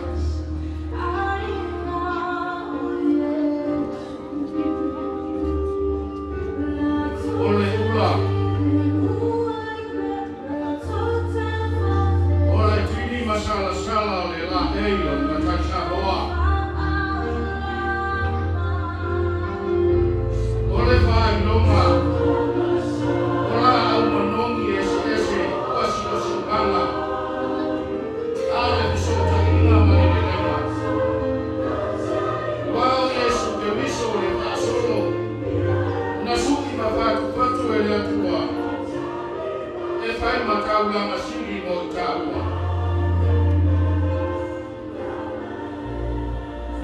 O le ula, o le tini masalasala o le lahei o le matai Samoa. O le faailoga o laau manogi eseese ua siosimaga, a o le fesootaiga ma le lelega. Ua o Iesu Keriso le faasolo na su'i ma fatufatu e le Atua e fai ma taulaga sili mo i taua.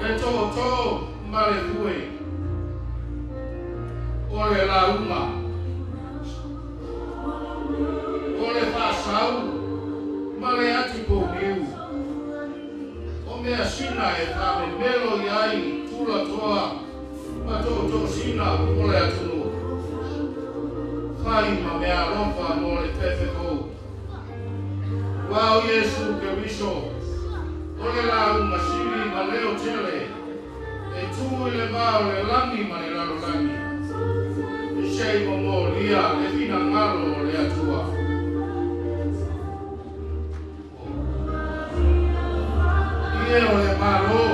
Le tootoo ma le fue, o le lauga, o le faasau ma le ati pouniu, o measina e faamemelo i ai tulatoa ma tootoosina o le atunuu. Fai ma meaalofa mo le pepe fou. Ua o Iesu Keriso o le lauga sili ma leo tele e tu i le va o le lagi ma le lalolagi, e se i momolia le finagalo o le Atua. Ie o le Malo,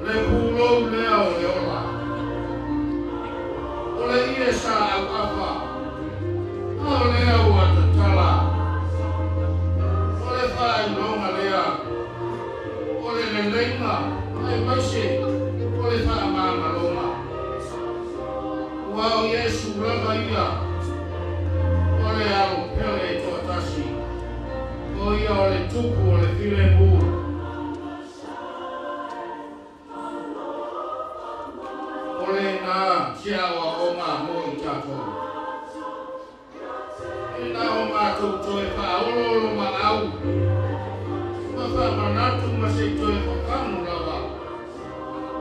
le pulou lea o le ola, o le ie sa auafa, a o lea ua tatala, o le faailoga lea o le leleiga aemaise o le faamagaloga. Ua o Iesu lava ia o le Alo pele e toatasi, o ia o le Tupu o le filemu. O lena se aoaoga mo i tatou. E na o matou toe faaoloolomaau ma faamanatu ma se i toe fafanu lava,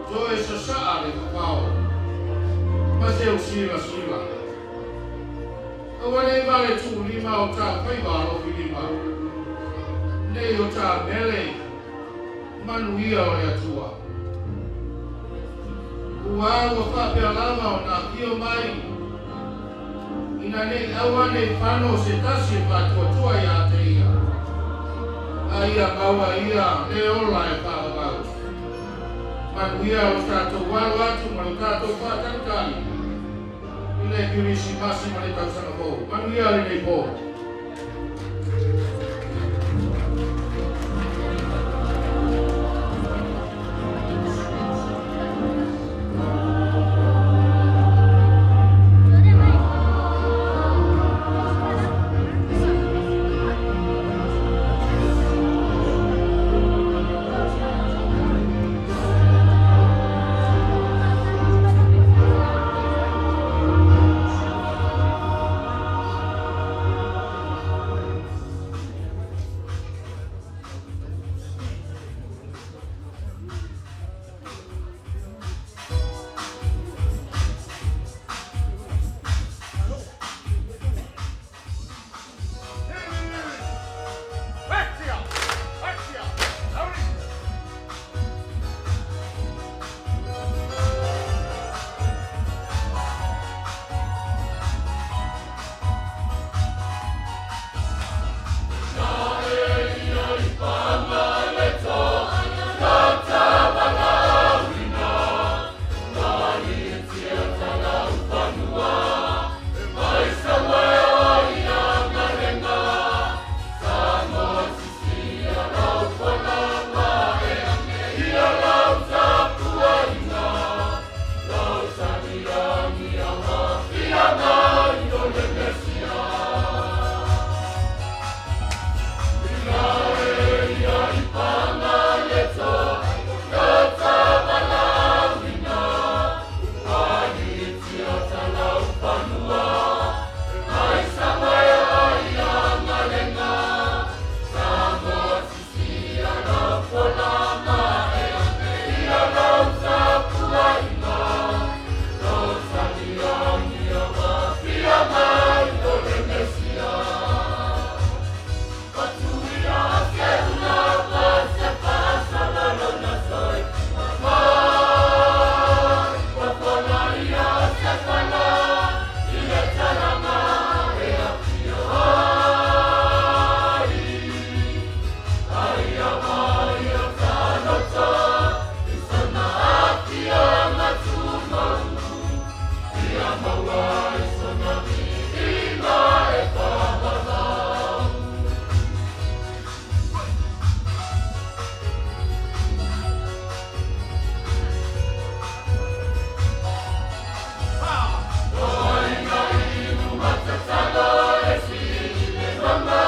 toe sasaa le fafao ma seu silasila. Aua nei vale tuulima o ta faiva alofilima, nei o ta mele manuia o le Atua. Ua ua faapea lava ona afio mai, ina ne i aua ne i fano se tasi e faatuatua ia te ia, a ia maua ia le ola e faaauau. Manuia lo tatou alo atu ma lo tatou faatalitali i le Kerisimasi ma le tausaga fou. Manuia lenei po. Thank you.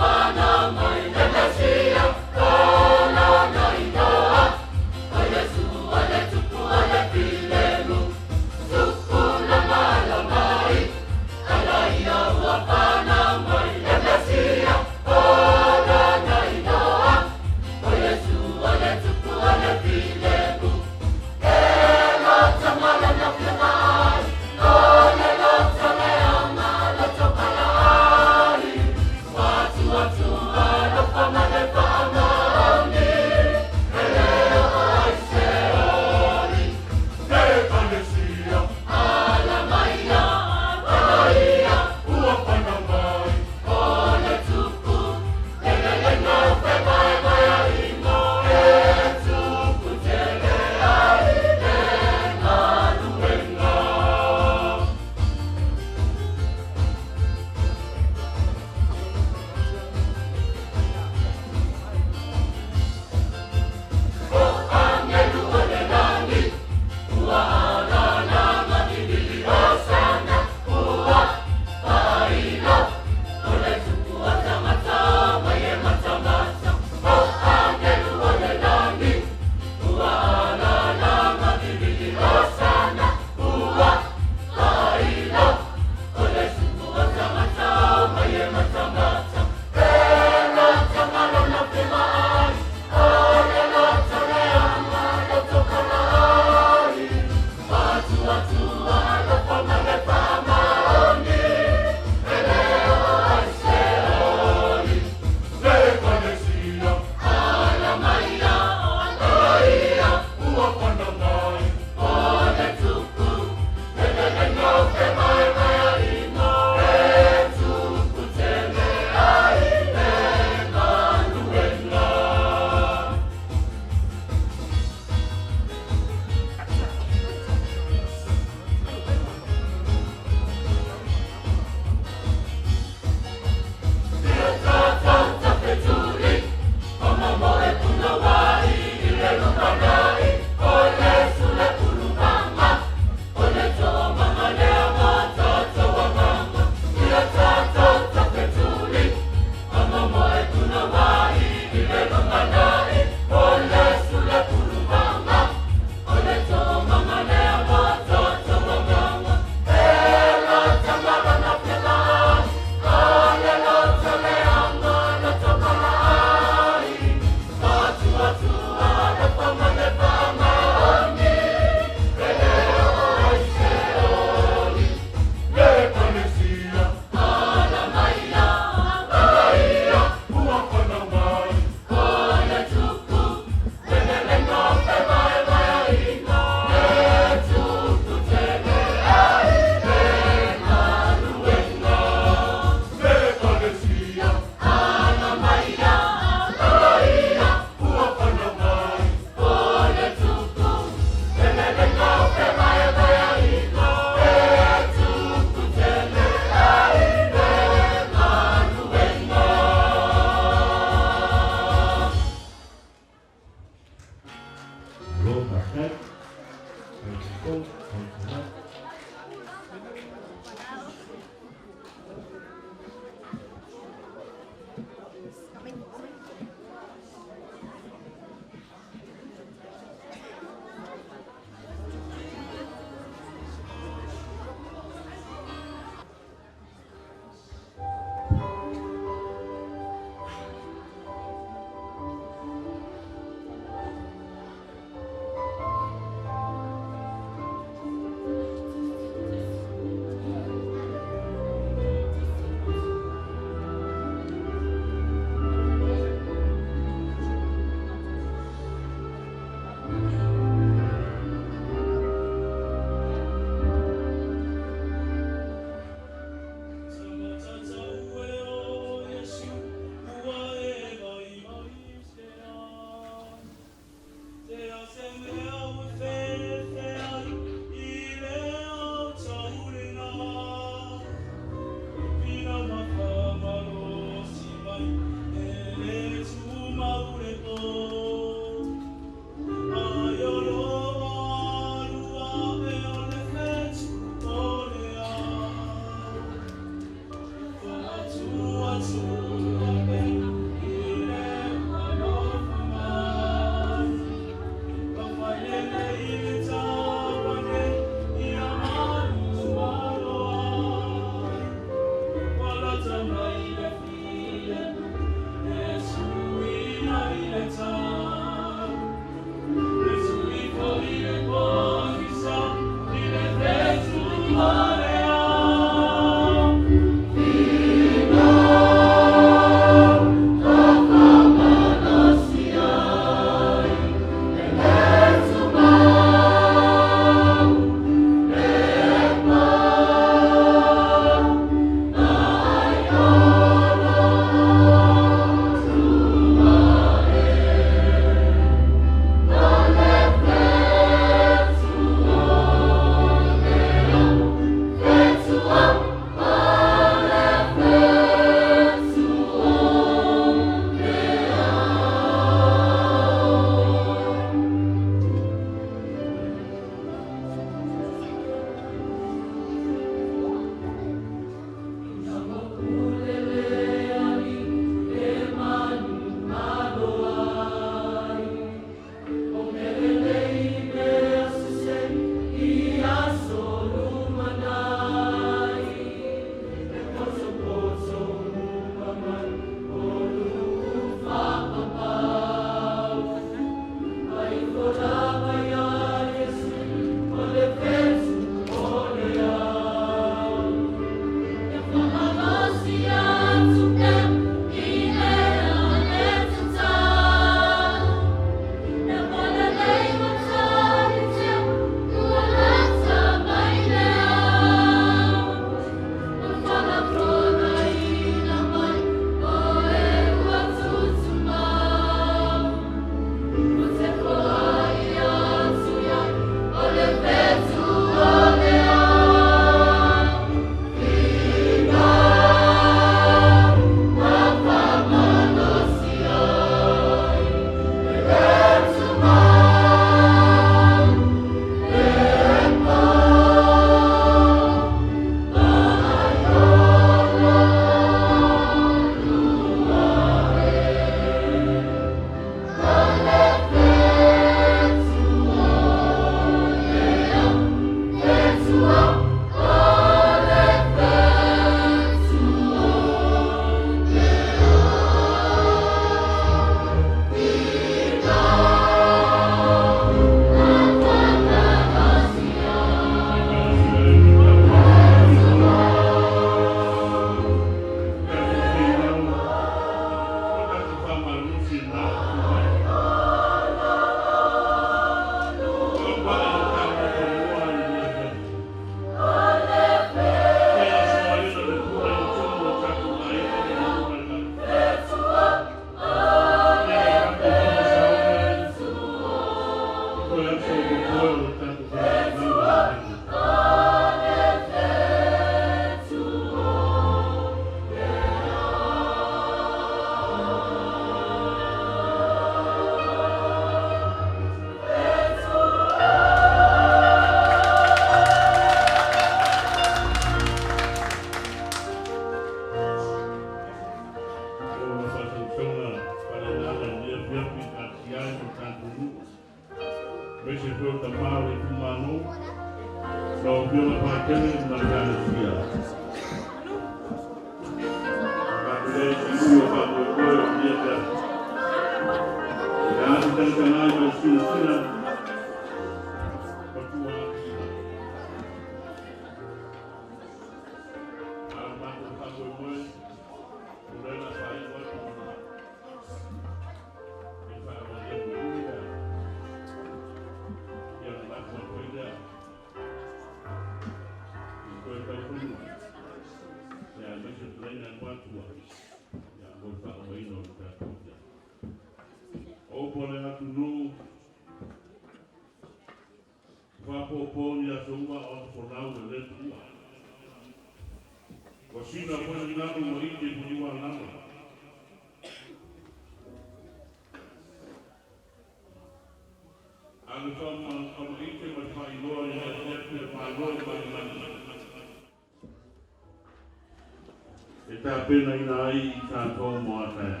E tāpena ina ai i tātou mo ataia.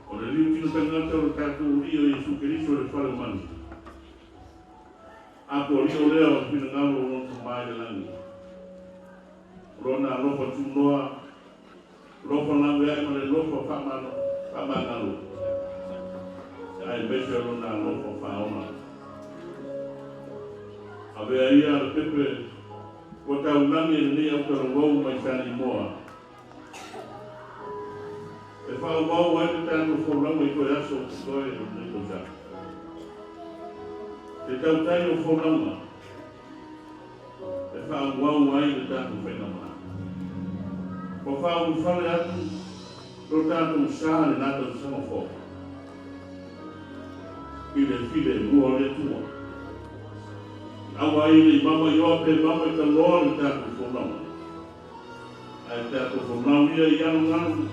O le liu tino tangata o le tātou uri o Iesu Keriso le whare manu. A ko rio lea o whina ngalo o lono mai le langi. Lona alofa tunoa, alofa laveai ma le alofa faamagalo, aemaise o Lona alofa faaola. Avea ia le pepe ua taulagi e lenei autalavou mai Salimoa e faaauau ai le tatou folauga i toe aso o totoe o lenei tausaga. Se tautai o folauga e faaauau ai le tatou faigamalaga. Ua faaulufale atu lo tatou sa lena tausaga fou i le filemu o le Atua. Aua ai nei mama i oa pe mama i taloa le tatou folauga. Ae tatou folau ia i alugalu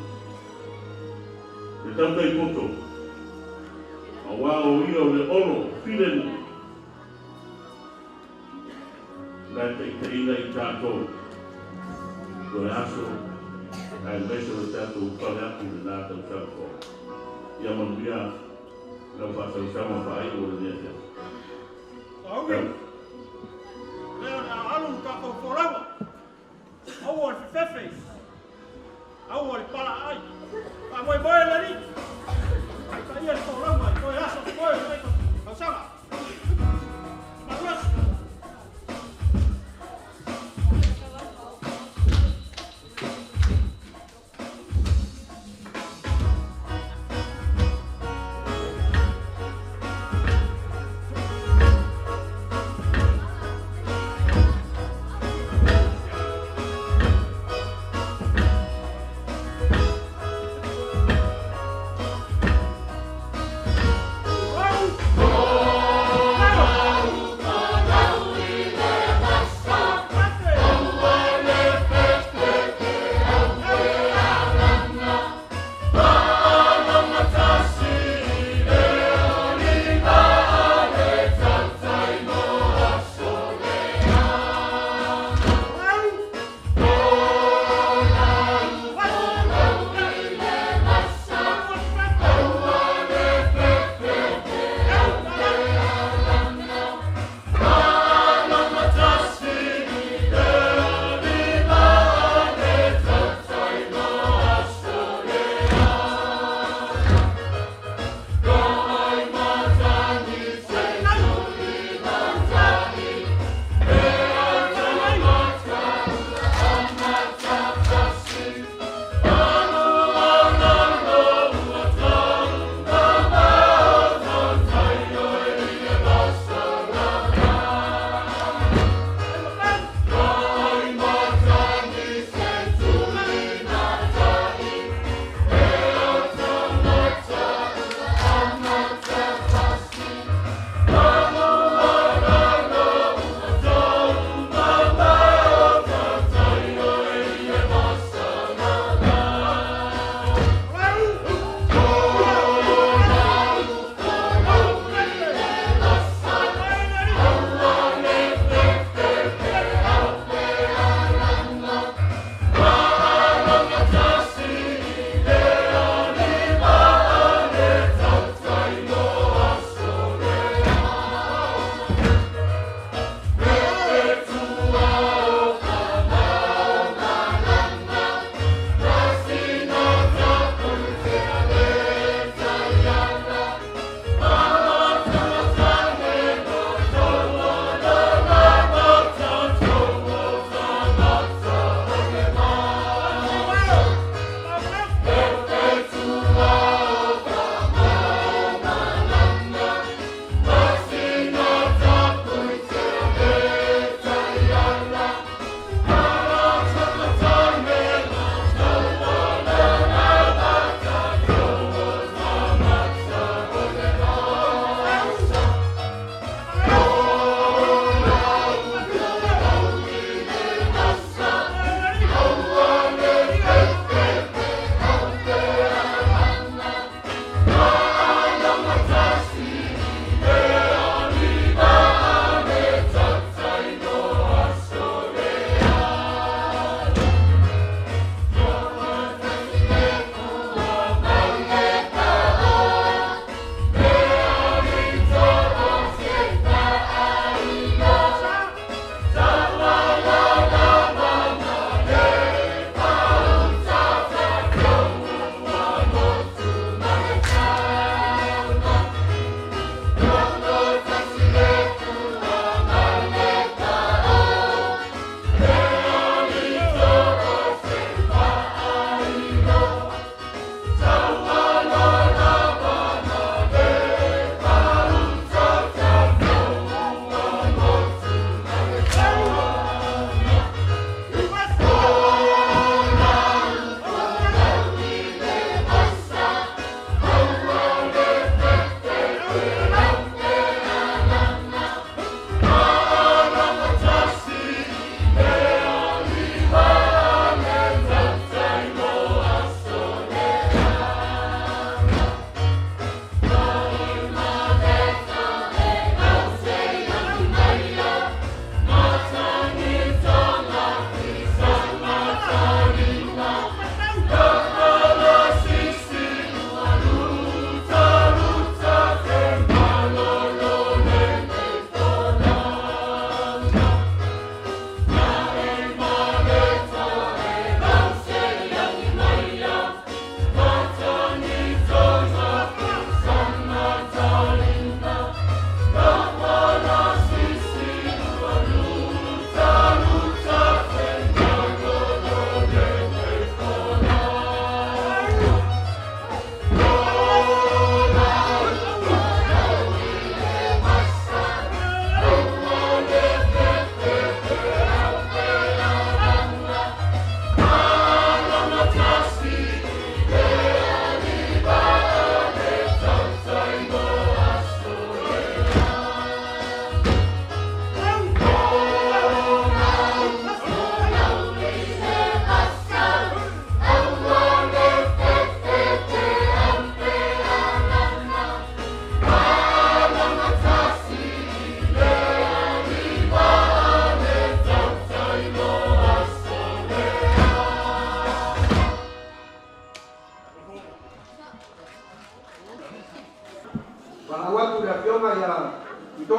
le tautai poto, auā o ia o le olo filemu la e taitaiina i tatou toe aso aemaise o le tatou fale atu i lena tausaga fou. Ia manuia lau faasausauga faaiu o lenei afiafi. Saui, lea o le a alu le tatou folauga. Aua le fefefe, aua le palaai. Faamoemoe le Alii, taitaia le folauga i toe aso totoe o lenei tausaga. Malosi. Oh!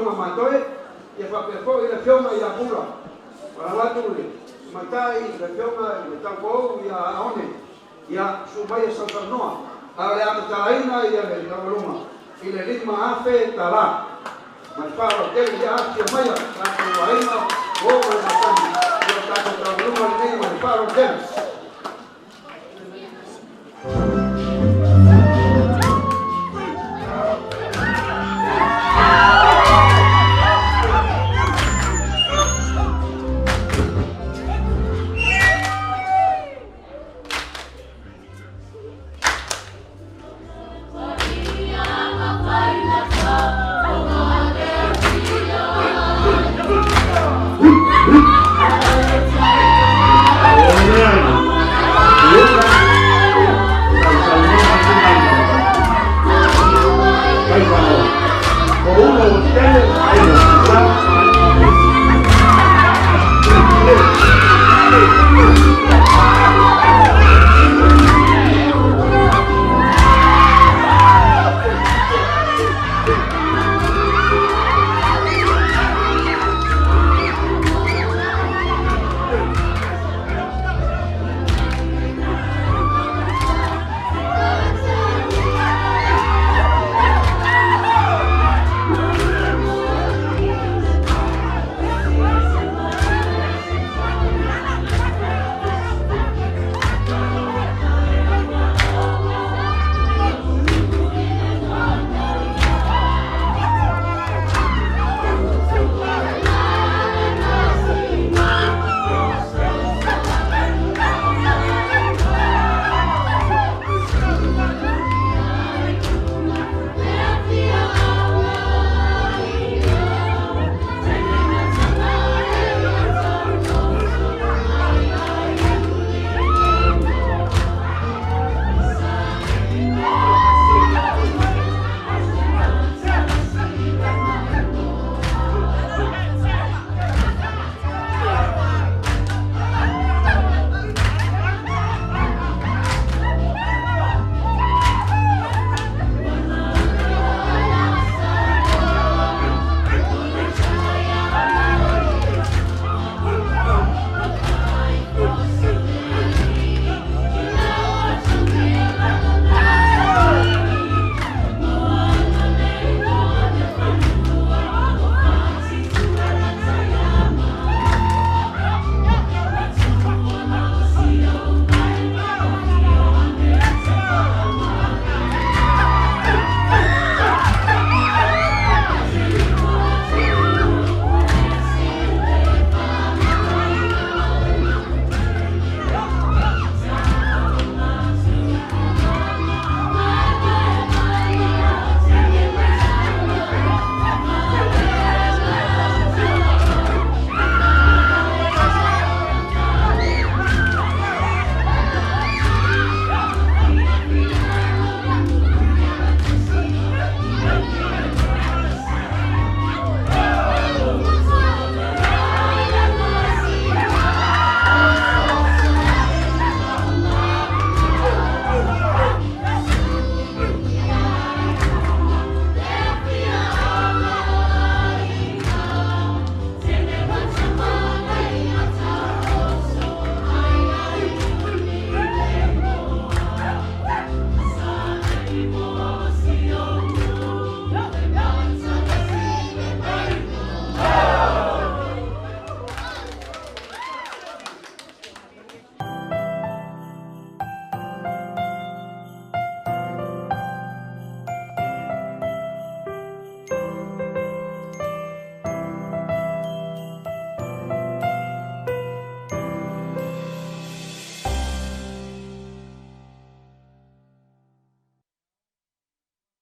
Afioga Matoe, ia faapea foi le Afioga ia Pula, Palagatu le Matai, le Afioga i le Taupaou ia Aone, ia susu mai e sausaunoa. A o le a tatalaina ia le taualuga i le $5,000 ma le faaaloalo tele. Ia afifio maia tatou aiga, uo ma le masani i o tatou taualuga lenei ma le faaaloalo tele.